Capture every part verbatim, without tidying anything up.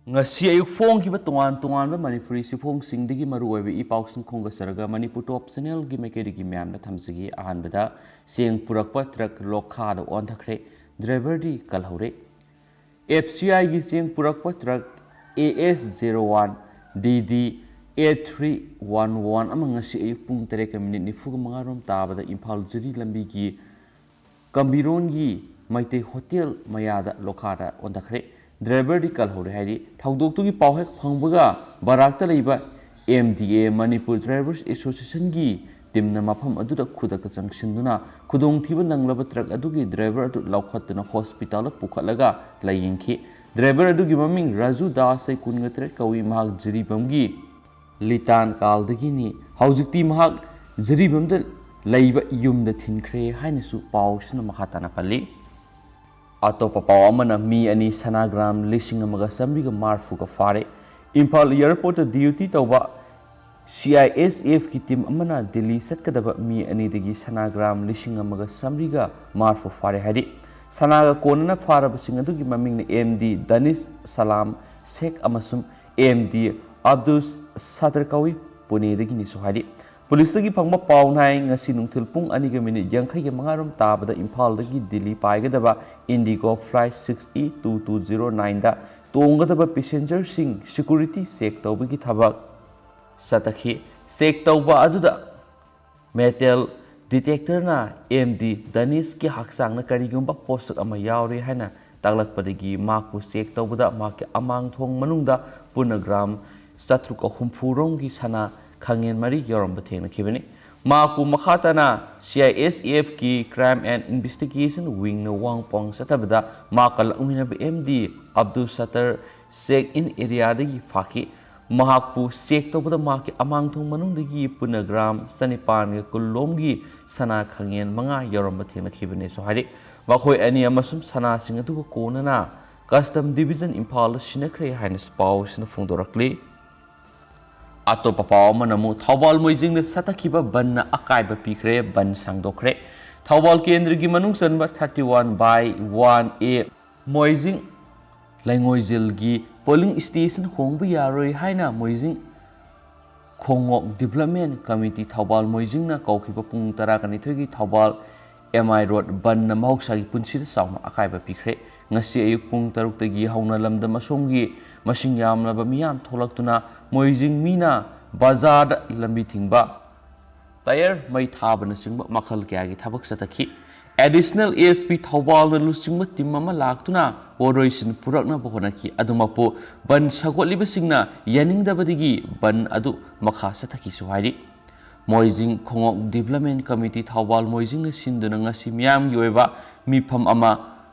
ꯉꯁꯤ ꯑꯌꯨꯛ ꯐꯣꯡꯈꯤꯕ ꯇꯣꯉꯥꯟ ꯇꯣꯉꯥꯟꯕ ꯃꯅꯤꯄꯨꯔꯤ ꯆꯦꯐꯣꯡꯁꯤꯡꯗꯒꯤ ꯃꯔꯨꯑꯣꯏꯕ ꯏ ꯄꯥꯎꯁꯤꯡ ꯈꯣꯝꯒꯠꯆꯔꯒ ꯃꯅꯤꯄꯨꯔ ꯇꯣꯞ ꯆꯦꯅꯦꯜꯒꯤ ꯃꯥꯏꯀꯩꯗꯒꯤ ꯃꯌꯥꯝꯗ ꯊꯝꯖꯒꯦ꯫ ꯑꯍꯥꯟꯕꯗ ꯆꯦꯡ ꯄꯨꯔꯛꯄ ꯇ꯭ꯔꯛ ꯂꯣꯈꯥꯗ ꯑꯣꯟꯊꯈ꯭ꯔꯦ, ꯗ꯭ꯔꯥꯏꯚꯔꯗꯤ ꯀꯜꯍꯧꯔꯦ꯫ ꯑꯦꯐ ꯁꯤ ꯑꯥꯏꯒꯤ ꯆꯦꯡ ꯄꯨꯔꯛꯄ truck A S zero one D D eight three one one ꯑꯃ ꯉꯁꯤ ꯑꯌꯨꯛ ꯄꯨꯡ ꯇꯔꯦꯠꯀ ꯃꯤꯅꯤꯠ ꯅꯤꯐꯨꯒ ꯃꯉꯥꯔꯣꯝ ꯇꯥꯕꯗ ꯏꯝꯐꯥꯜ ꯖꯤꯔꯤ ꯂꯝꯕꯤꯒꯤ ꯀꯝꯕꯤꯔꯣꯟꯒꯤ ꯃꯩꯇꯩ ꯍꯣꯇꯦꯜ ꯃꯌꯥꯗ ꯂꯣꯈꯥꯗ ꯑꯣꯟꯊꯈ꯭ꯔꯦ꯫ ꯗ꯭ꯔꯥꯏꯚꯔꯗꯤ ꯀꯜꯍꯧꯔꯦ ꯍꯥꯏꯔꯤ꯫ ꯊꯧꯗꯣꯛꯇꯨꯒꯤ ꯄꯥꯎ ꯍꯦꯛ ꯐꯪꯕꯒ ꯕꯔꯥꯛꯇ ꯂꯩꯕ ꯑꯦꯝ ꯗꯤ ꯑꯦ, ꯃꯅꯤꯄꯨꯔ ꯗ꯭ꯔꯥꯏꯚꯔꯁ ꯑꯦꯁꯣꯁꯤꯌꯦꯁꯟꯒꯤ ꯇꯤꯝꯅ ꯃꯐꯝ ꯑꯗꯨꯗ ꯈꯨꯗꯛꯇ ꯆꯪꯁꯤꯟꯗꯨꯅ ꯈꯨꯗꯣꯡꯊꯤꯕ ꯅꯪꯂꯕ ꯇ꯭ꯔꯛ ꯑꯗꯨꯒꯤ ꯗ꯭ꯔꯥꯏꯚꯔ ꯑꯗꯨ ꯂꯧꯈꯠꯇꯨꯅ ꯍꯣꯁꯄꯤꯇꯥꯜꯗ ꯄꯨꯈꯠꯂꯒ ꯂꯥꯌꯦꯡꯈꯤ꯫ ꯗ꯭ꯔꯥꯏꯚꯔ ꯑꯗꯨꯒꯤ ꯃꯃꯤꯡ ꯔꯥꯖꯨ ꯗꯥꯁ, ꯆꯍꯤ ꯀꯨꯟꯒ ꯇꯔꯦꯠ ꯀꯧꯏ꯫ ꯃꯍꯥꯛ ꯖꯤꯔꯤꯕꯥꯝꯒꯤ ꯂꯤꯇꯥꯟ ꯀꯥꯜꯗꯒꯤꯅꯤ꯫ ꯍꯧꯖꯤꯛꯇꯤ ꯃꯍꯥꯛ ꯖꯤꯔꯤꯕꯥꯝꯗ ꯂꯩꯕ ꯌꯨꯝꯗ ꯊꯤꯟꯈ꯭ꯔꯦ ꯍꯥꯏꯅꯁꯨ ꯄꯥꯎꯁꯤꯅ ꯃꯈꯥ ꯇꯥꯅ ꯄꯜꯂꯤ꯫ ꯑꯇꯣꯞꯄ ꯄꯥꯎ ꯑꯃꯅ ꯃꯤ ꯑꯅꯤ ꯁꯅꯥ ꯒ꯭ꯔꯥꯝ ꯂꯤꯁꯤꯡ ꯑꯃꯒ ꯆꯥꯃꯔꯤꯒ ꯃꯔꯤꯐꯨꯒ ꯐꯥꯔꯦ꯫ ꯏꯝꯐꯥꯜ ꯑꯦꯌꯔꯄꯣꯔꯠꯇ ꯗ꯭ꯌꯨꯇꯤ ꯇꯧꯕ ꯁꯤ ꯑꯥꯏ ꯑꯦꯁ ꯑꯦꯐꯀꯤ ꯇꯤꯝ ꯑꯃꯅ ꯗꯤꯜꯂꯤ ꯆꯠꯀꯗꯕ ꯃꯤ ꯑꯅꯤꯗꯒꯤ ꯁꯅꯥ ꯒ꯭ꯔꯥꯝ ꯂꯤꯁꯤꯡ ꯑꯃꯒ ꯆꯥꯃꯔꯤꯒ ꯃꯔꯤꯐꯨ ꯐꯥꯔꯦ ꯍꯥꯏꯔꯤ꯫ ꯁꯅꯥꯒ ꯀꯣꯟꯅꯅ ꯐꯥꯔꯕꯁꯤꯡ ꯑꯗꯨꯒꯤ ꯃꯃꯤꯡꯅ ꯑꯦꯝ ꯗꯤ ꯗꯅꯤꯁ ꯁꯂꯥꯝ ꯁꯦꯈ ꯑꯃꯁꯨꯡ ꯑꯦꯝ ꯗꯤ ꯑꯕꯗꯨꯜ ꯁꯇꯔ ꯀꯧꯏ꯫ ꯄꯨꯅꯦꯗꯒꯤꯅꯤꯁꯨ ꯍꯥꯏꯔꯤ꯫ ꯄꯨꯂꯤꯁꯇꯒꯤ ꯐꯪꯕ ꯄꯥꯎꯅ ꯍꯥꯏ, ꯉꯁꯤ ꯅꯨꯡꯊꯤꯜ ꯄꯨꯡ ꯑꯅꯤꯒ ꯃꯤꯅꯤꯠ ꯌꯥꯡꯈꯩꯒ ꯃꯉꯥꯔꯣꯝ ꯇꯥꯕꯗ ꯏꯝꯐꯥꯜꯗꯒꯤ ꯗꯤꯜꯂꯤ ꯄꯥꯏꯒꯗꯕ IndiGo flight six E two two zero ꯅꯥꯏꯟꯗ ꯇꯣꯡꯒꯗꯕ ꯄꯦꯁꯦꯟꯖꯔꯁꯤꯡ ꯁꯦꯀ꯭ꯌꯨꯔꯤꯇꯤ ꯆꯦꯛ ꯇꯧꯕꯒꯤ ꯊꯕꯛ ꯆꯠꯊꯈꯤ꯫ ꯆꯦꯛ ꯇꯧꯕ ꯑꯗꯨꯗ ꯃꯦꯇꯦꯜ ꯗꯤꯇꯦꯛꯇꯔꯅ ꯑꯦꯝ ꯗꯤ ꯗꯅꯤꯁꯀꯤ ꯍꯛꯆꯥꯡꯅ ꯀꯔꯤꯒꯨꯝꯕ ꯄꯣꯠꯁꯛ ꯑꯃ ꯌꯥꯎꯔꯦ ꯍꯥꯏꯅ ꯇꯥꯛꯂꯛꯄꯗꯒꯤ ꯃꯍꯥꯛꯄꯨ ꯆꯦꯛ ꯇꯧꯕꯗ ꯃꯍꯥꯛꯀꯤ ꯑꯃꯥꯡꯊꯣꯡ ꯃꯅꯨꯡꯗ ꯄꯨꯟꯅ ꯒ꯭ꯔꯥꯝ ꯆꯥꯇ꯭ꯔꯨꯛꯀ ꯍꯨꯝꯐꯨ ꯔꯣꯝꯒꯤ ꯁꯅꯥ ꯈꯥꯡꯉꯦꯟ ꯃꯔꯤ ꯌꯥꯎꯔꯝꯕ ꯊꯦꯡꯅꯈꯤꯕꯅꯤ꯫ ꯃꯍꯥꯛꯄꯨ ꯃꯈꯥ ꯇꯥꯅ C I S ꯑꯦꯐꯀꯤ Crime and Investigation Wingꯅ ꯋꯥꯍꯪ ꯄꯥꯎꯍꯪ ꯆꯠꯊꯕꯗ ꯃꯍꯥꯛꯀ ꯂꯥꯛꯃꯤꯟꯅꯕ M D Abdul Sattar check in ꯑꯦꯔꯤꯌꯥꯗꯒꯤ ꯐꯥꯈꯤ꯫ ꯃꯍꯥꯛꯄꯨ ꯆꯦꯛ ꯇꯧꯕꯗ ꯃꯍꯥꯛꯀꯤ ꯑꯃꯥꯡꯊꯣꯡ ꯃꯅꯨꯡꯗꯒꯤ ꯄꯨꯟꯅ ꯒ꯭ꯔꯥꯝ ꯆꯅꯤꯄꯥꯟꯒ ꯀꯨꯟ ꯂꯣꯝꯒꯤ ꯁꯅꯥ ꯈꯥꯡꯉꯦꯟ ꯃꯉꯥ ꯌꯥꯎꯔꯝꯕ ꯊꯦꯡꯅꯈꯤꯕꯅꯦꯁꯨ ꯍꯥꯏꯔꯤ꯫ ꯃꯈꯣꯏ ꯑꯅꯤ ꯑꯃꯁꯨꯡ ꯁꯅꯥꯁꯤꯡ ꯑꯗꯨꯒ ꯀꯣꯟꯅꯅ ꯀꯁꯇꯝ ꯗꯤꯕꯤꯖꯟ ꯏꯝꯐꯥꯜꯗ ꯁꯤꯟꯅꯈ꯭ꯔꯦ ꯍꯥꯏꯅꯁꯨ ꯄꯥꯎꯁꯤꯅ ꯐꯣꯡꯗꯣꯔꯛꯂꯤ꯫ ꯑꯇꯣꯞꯄ ꯄꯥꯎ ꯑꯃꯅ ꯑꯃꯨꯛ ꯊꯧꯕꯥꯜ ꯃꯣꯏꯖꯤꯡꯗ ꯆꯠꯊꯈꯤꯕ ꯕꯟꯅ ꯑꯀꯥꯏꯕ ꯄꯤꯈ꯭ꯔꯦ, ꯕꯟ ꯁꯥꯡꯗꯣꯛꯈ꯭ꯔꯦ꯫ ꯊꯧꯕꯥꯜ ꯀꯦꯟꯗ꯭ꯔꯒꯤ ꯃꯅꯨꯡ ꯆꯟꯕ thirty one by one A Moijing ꯂꯩꯉꯣꯏꯖꯤꯜꯒꯤ polling station ꯍꯣꯡꯕ ꯌꯥꯔꯣꯏ ꯍꯥꯏꯅ ꯃꯣꯏꯖꯤꯡ ꯈꯣꯡꯉꯣꯛ Development Committee ꯊꯧꯕꯥꯜ ꯃꯣꯏꯖꯤꯡꯅ ꯀꯧꯈꯤꯕ ꯄꯨꯡ ꯇꯔꯥꯒ ꯅꯤꯊꯣꯏꯒꯤ ꯊꯧꯕꯥꯜ M I Road ꯕꯟꯅ ꯃꯍꯧꯁꯥꯒꯤ ꯄꯨꯟꯁꯤꯗ ꯆꯥꯎꯅ ꯑꯀꯥꯏꯕ ꯄꯤꯈ꯭ꯔꯦ꯫ ꯉꯁꯤ ꯑꯌꯨꯛ ꯄꯨꯡ ꯇꯔꯨꯛꯇꯒꯤ ꯍꯧꯅ ꯂꯝꯗꯝ ꯑꯁꯣꯝꯒꯤ ꯃꯁꯤꯡ ꯌꯥꯝꯂꯕ ꯃꯤꯌꯥꯝ ꯊꯣꯛꯂꯛꯇꯨꯅ ꯃꯣꯏꯖꯤꯡ ꯃꯤꯅ ꯕꯖꯥꯔꯗ ꯂꯝꯕꯤ ꯊꯤꯡꯕ, ꯇꯥꯌꯔ ꯃꯩ ꯊꯥꯕꯅꯆꯤꯡꯕ ꯃꯈꯜ ꯀꯌꯥꯒꯤ ꯊꯕꯛ ꯆꯠꯊꯈꯤ꯫ Additional S P ꯊꯧꯕꯥꯜꯅ ꯂꯨꯆꯤꯡꯕ team ꯑꯃ ꯂꯥꯛꯇꯨꯅ ꯋꯥꯔꯣꯏꯁꯤꯟ ꯄꯨꯔꯛꯅꯕ ꯍꯣꯠꯅꯈꯤ꯫ ꯑꯗꯨꯃꯛꯄꯨ ꯕꯟ ꯁꯧꯒꯠꯂꯤꯕꯁꯤꯡꯅ ꯌꯥꯅꯤꯡꯗꯕꯗꯒꯤ ꯕꯟ ꯑꯗꯨ ꯃꯈꯥ ꯆꯠꯊꯈꯤꯁꯨ ꯍꯥꯏꯔꯤ꯫ ꯃꯣꯏꯖꯤꯡ ꯈꯣꯡꯉꯣꯛ Development Committee ꯊꯧꯕꯥꯜ ꯃꯣꯏꯖꯤꯡꯅ ꯁꯤꯟꯗꯨꯅ ꯉꯁꯤ ꯃꯤꯌꯥꯝꯒꯤ ꯑꯣꯏꯕ ꯃꯤꯐꯝ ꯑꯃ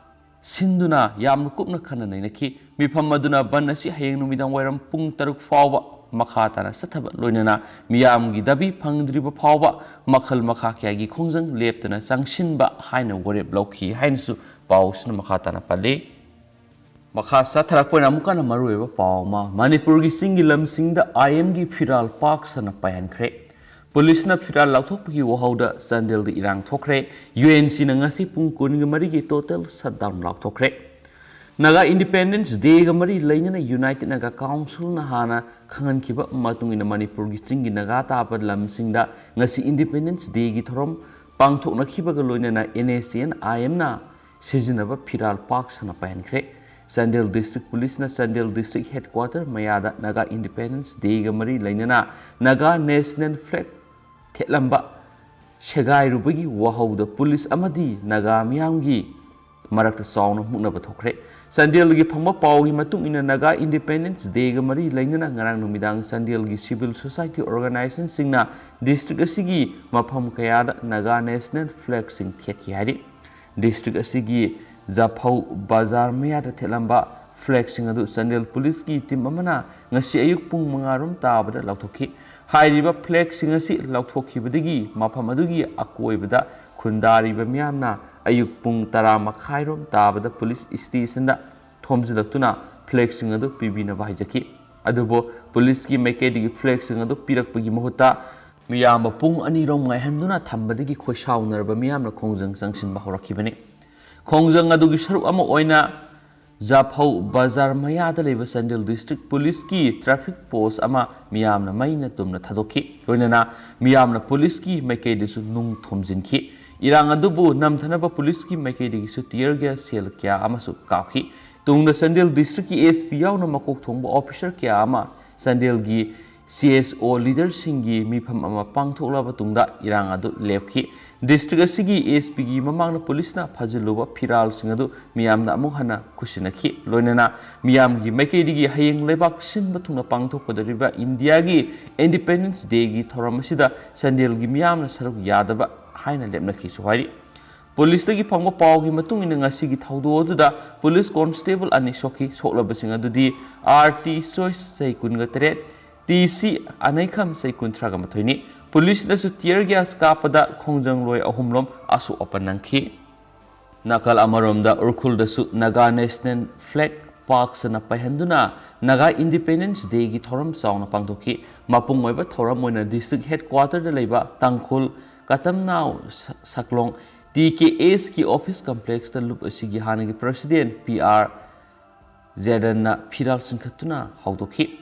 ꯁꯤꯟꯗꯨꯅ ꯌꯥꯝꯅ ꯀꯨꯞꯅ ꯈꯟꯅ ꯅꯩꯅꯈꯤ꯫ ꯃꯤꯐꯝ ꯑꯗꯨꯅ ꯕꯟ ꯑꯁꯤ ꯍꯌꯦꯡ ꯅꯨꯃꯤꯗꯥꯡ ꯋꯥꯏꯔꯝ ꯄꯨꯡ ꯇꯔꯨꯛ ꯐꯥꯎꯕ ꯃꯈꯥ ꯇꯥꯅ ꯆꯠꯊꯕ ꯂꯣꯏꯅꯅ ꯃꯤꯌꯥꯝꯒꯤ ꯗꯥꯕꯤ ꯐꯪꯗ꯭ꯔꯤꯕ ꯐꯥꯎꯕ ꯃꯈꯜ ꯃꯈꯥ ꯀꯌꯥꯒꯤ ꯈꯣꯡꯖꯪ ꯂꯦꯞꯇꯅ ꯆꯪꯁꯤꯟꯕ ꯍꯥꯏꯅ ꯋꯥꯔꯦꯞ ꯂꯧꯈꯤ ꯍꯥꯏꯅꯁꯨ ꯄꯥꯎꯁꯤꯅ ꯃꯈꯥ ꯇꯥꯅ ꯄꯜꯂꯤ꯫ ꯃꯈꯥ ꯆꯠꯊꯔꯛꯄ ꯑꯣꯏꯅ ꯑꯃꯨꯛ ꯍꯟꯅ ꯃꯔꯨꯑꯣꯏꯕ ꯄꯥꯎ ꯑꯃ, ꯃꯅꯤꯄꯨꯔꯒꯤ ꯆꯤꯡꯒꯤ ꯂꯝꯁꯤꯡꯗ I M ꯒꯤ ꯐꯤꯔꯥꯜ ꯄꯥꯛ ꯁꯟꯅ ꯄꯥꯏꯍꯟꯈ꯭ꯔꯦ꯫ ꯄꯨꯂꯤꯁꯅ ꯐꯤꯔꯥꯜ ꯂꯥꯎꯊꯣꯛꯄꯒꯤ ꯋꯥꯍꯧꯗ ꯆꯥꯟꯗꯦꯜꯗ ꯏꯔꯥꯡ ꯊꯣꯛꯈ꯭ꯔꯦ꯫ U N C ꯅ ꯉꯁꯤ ꯄꯨꯡ ꯀꯨꯟꯒ ꯃꯔꯤꯒꯤ total shutdown ꯂꯥꯎꯊꯣꯛꯈ꯭ꯔꯦ꯫ Naga Independence Day ꯒ ꯃꯔꯤ ꯂꯩꯅꯅ United Naga Council ꯅ ꯍꯥꯟꯅ ꯈꯪꯍꯟꯈꯤꯕ ꯃꯇꯨꯡ ꯏꯟꯅ ꯃꯅꯤꯄꯨꯔꯒꯤ ꯆꯤꯡꯒꯤ ꯅꯥꯒꯥ ꯇꯥꯕ ꯂꯝꯁꯤꯡꯗ ꯉꯁꯤ Independence Day ꯒꯤ ꯊꯧꯔꯝ ꯄꯥꯡꯊꯣꯛꯅꯈꯤꯕꯒ ꯂꯣꯏꯅꯅ N S C N I M ꯅ ꯁꯤꯖꯤꯟꯅꯕ ꯐꯤꯔꯥꯜ ꯄꯥꯛ ꯁꯟꯅ ꯄꯥꯏꯍꯟꯈ꯭ꯔꯦ꯫ ꯆꯥꯟꯗꯦꯜ District Police ꯅ ꯆꯥꯟꯗꯦꯜ District Headquarter ꯃꯌꯥꯗ Naga Independence Day ꯒ ꯃꯔꯤ ꯂꯩꯅꯅ Naga National Flag ꯊꯦꯠꯂꯝꯕ ꯁꯦꯒꯥꯏꯔꯨꯕꯒꯤ ꯋꯥꯍꯧꯗ ꯄꯨꯂꯤꯁ ꯑꯃꯗꯤ ꯅꯥꯒꯥ ꯃꯤꯌꯥꯝꯒꯤ ꯃꯔꯛꯇ ꯆꯥꯎꯅ ꯃꯨꯛꯅꯕ ꯊꯣꯛꯈ꯭ꯔꯦ꯫ ꯆꯥꯟꯗꯦꯜꯒꯤ ꯐꯪꯕ ꯄꯥꯎꯒꯤ ꯃꯇꯨꯡ ꯏꯟꯅ, Naga Independence Day ꯒ ꯃꯔꯤ ꯂꯩꯅꯅ ꯉꯔꯥꯡ ꯅꯨꯃꯤꯗꯥꯡ ꯆꯥꯟꯗꯦꯜꯒꯤ civil society organization ꯁꯤꯡꯅ district ꯑꯁꯤꯒꯤ ꯃꯐꯝ ꯀꯌꯥꯗ Naga National Flag ꯁꯤꯡ ꯊꯦꯠꯈꯤ ꯍꯥꯏꯔꯤ꯫ District ꯑꯁꯤꯒꯤ ꯖꯐꯧ ꯕꯖꯥꯔ ꯃꯌꯥꯗ ꯊꯦꯠꯂꯝꯕ flag ꯁꯤꯡ ꯑꯗꯨ ꯆꯥꯟꯗꯦꯜ ꯄꯨꯂꯤꯁꯀꯤ team ꯑꯃꯅ ꯉꯁꯤ ꯑꯌꯨꯛ ꯄꯨꯡ ꯃꯉꯥ ꯔꯣꯝ ꯇꯥꯕꯗ ꯂꯧꯊꯣꯛꯈꯤ꯫ ꯍꯥꯏꯔꯤꯕ flag ꯁꯤꯡ ꯑꯁꯤ ꯂꯧꯊꯣꯛꯈꯤꯕꯗꯒꯤ ꯃꯐꯝ ꯑꯗꯨꯒꯤ ꯑꯀꯣꯏꯕꯗ ꯈꯨꯟꯗꯥꯔꯤꯕ ꯃꯤꯌꯥꯝꯅ ꯑꯌꯨꯛ ꯄꯨꯡ ꯇꯔꯥ ꯃꯈꯥꯏ ꯔꯣꯝ ꯇꯥꯕꯗ ꯄꯨꯂꯤꯁ station ꯗ ꯊꯣꯝꯖꯤꯜꯂꯛꯇꯨꯅ flag ꯁꯤꯡ ꯑꯗꯨ ꯄꯤꯕꯤꯅꯕ ꯍꯥꯏꯖꯈꯤ꯫ ꯑꯗꯨꯕꯨ ꯄꯨꯂꯤꯁꯀꯤ ꯃꯥꯏꯀꯩꯗꯒꯤ flag ꯁꯤꯡ ꯑꯗꯨ ꯄꯤꯔꯛꯄꯒꯤ ꯃꯍꯨꯠꯇ ꯃꯤꯌꯥꯝꯕ ꯄꯨꯡ ꯑꯅꯤ ꯔꯣꯝ ꯉꯥꯏꯍꯟꯗꯨꯅ ꯊꯝꯕꯗꯒꯤ ꯈꯣꯏꯁꯥꯎꯅꯔꯕ ꯃꯤꯌꯥꯝꯅ ꯈꯣꯡꯖꯪ ꯆꯪꯁꯤꯟꯕ ꯍꯧꯔꯛꯈꯤꯕꯅꯤ꯫ ꯈꯣꯡꯖꯪ ꯑꯗꯨꯒꯤ ꯁꯔꯨꯛ ꯑꯃ ꯑꯣꯏꯅ ꯖꯥꯐꯧ ꯕꯖꯥꯔ ꯃꯌꯥꯗ ꯂꯩꯕ ꯆꯥꯟꯗꯦꯜ ꯗꯤꯁꯇ꯭ꯔꯤꯛ ꯄꯨꯂꯤꯁꯀꯤ ꯇ꯭ꯔꯥꯐꯤꯛ ꯄꯣꯁ ꯑꯃ ꯃꯤꯌꯥꯝꯅ ꯃꯩꯅ ꯇꯨꯝꯅ ꯊꯥꯗꯣꯛꯈꯤ꯫ ꯂꯣꯏꯅꯅ ꯃꯤꯌꯥꯝꯅ ꯄꯨꯂꯤꯁꯀꯤ ꯃꯥꯏꯀꯩꯗꯁꯨ ꯅꯨꯡ ꯊꯣꯝꯖꯤꯟꯈꯤ꯫ ꯏꯔꯥꯡ ꯑꯗꯨꯕꯨ ꯅꯝꯊꯅꯕ ꯄꯨꯂꯤꯁꯀꯤ ꯃꯥꯏꯀꯩꯗꯒꯤꯁꯨ tear gas shell ꯀꯌꯥ ꯑꯃꯁꯨ ꯀꯥꯞꯈꯤ꯫ ꯇꯨꯡꯗ ꯆꯥꯟꯗꯦꯜ ꯗꯤꯁꯇ꯭ꯔꯤꯛꯀꯤ S P ꯌꯥꯎꯅ ꯃꯀꯣꯛ ꯊꯣꯡꯕ officer ꯀꯌꯥ ꯑꯃ ꯆꯥꯟꯗꯦꯜꯒꯤ C S O leaderꯁꯤꯡꯒꯤ ꯃꯤꯐꯝ ꯑꯃ ꯄꯥꯡꯊꯣꯛꯂꯕ ꯇꯨꯡꯗ ꯏꯔꯥꯡ ꯑꯗꯨ ꯂꯦꯞꯈꯤ꯫ ꯗꯤꯁꯇ꯭ꯔꯤꯛ ꯑꯁꯤꯒꯤ S Pꯒꯤ ꯃꯃꯥꯡꯗ ꯄꯨꯂꯤꯁꯅ ꯐꯥꯖꯤꯜꯂꯨꯕ ꯐꯤꯔꯥꯜꯁꯤꯡ ꯑꯗꯨ ꯃꯤꯌꯥꯝꯅ ꯑꯃꯨꯛ ꯍꯟꯅ ꯈꯨꯠꯁꯤꯟꯅꯈꯤ꯫ ꯂꯣꯏꯅꯅ ꯃꯤꯌꯥꯝꯒꯤ ꯃꯥꯏꯀꯩꯗꯒꯤ ꯍꯌꯦꯡ ꯂꯩꯕꯥꯛ ꯁꯤꯟꯕ ꯊꯨꯡꯅ ꯄꯥꯡꯊꯣꯛꯀꯗꯧꯔꯤꯕ ꯏꯟꯗꯤꯌꯥꯒꯤ Independence Dayꯒꯤ ꯊꯧꯔꯝ ꯑꯁꯤꯗ ꯆꯥꯟꯗꯦꯜꯒꯤ ꯃꯤꯌꯥꯝꯅ ꯁꯔꯨꯛ ꯌꯥꯗꯕ ꯍꯥꯏꯅ ꯂꯦꯞꯅꯈꯤꯁꯨ ꯍꯥꯏꯔꯤ꯫ ꯄꯨꯂꯤꯁꯇꯒꯤ ꯐꯪꯕ ꯄꯥꯎꯒꯤ ꯃꯇꯨꯡ ꯏꯟꯅ ꯉꯁꯤꯒꯤ ꯊꯧꯗꯣꯛ ꯑꯗꯨꯗ ꯄꯨꯂꯤꯁ ꯀꯣꯟꯁꯇꯦꯕꯜ ꯑꯅꯤ ꯁꯣꯛꯈꯤ꯫ ꯁꯣꯛꯂꯕꯁꯤꯡ ꯑꯗꯨꯗꯤ R T ꯁꯣꯏꯁ ꯆꯍꯤ ꯀꯨꯟꯒ ꯇꯔꯦꯠ, T C ꯑꯅꯩꯈꯝ ꯆꯍꯤ ꯀꯨꯟꯊ꯭ꯔꯥꯒ ꯃꯥꯊꯣꯏꯅꯤ꯫ ꯄꯨꯂꯤꯁꯅꯁꯨ tear gas ꯀꯥꯞꯄꯗ ꯈꯣꯡꯖꯪꯂꯣꯏ ꯑꯍꯨꯝꯂꯣꯝ ꯑꯁꯣꯛ ꯑꯄꯟ ꯅꯪꯈꯤ꯫ ꯅꯥꯀꯜ ꯑꯃꯔꯣꯝꯗ ꯎꯔꯈꯨꯜꯗꯁꯨ Naga National Flag ꯄꯥꯛ ꯁꯟꯅ ꯄꯥꯏꯍꯟꯗꯨꯅ Naga Independence Dayꯒꯤ ꯊꯧꯔꯝ ꯆꯥꯎꯅ ꯄꯥꯡꯊꯣꯛꯈꯤ꯫ ꯃꯄꯨꯡ ꯑꯣꯏꯕ ꯊꯧꯔꯝ ꯑꯣꯏꯅ district headquarterꯗ ꯂꯩꯕ ꯇꯥꯡꯈꯨꯜ ꯀꯇꯝꯅꯥꯎ ꯁ-, ꯁꯛꯂꯣꯡ T K Sꯀꯤ office complexꯇ ꯂꯨꯞ ꯑꯁꯤꯒꯤ ꯍꯥꯟꯅꯒꯤ president P R ꯖꯦꯔꯗꯟꯅ ꯐꯤꯔꯥꯜ ꯆꯤꯡꯈꯠꯇꯨꯅ ꯍꯧꯗꯣꯛꯈꯤ꯫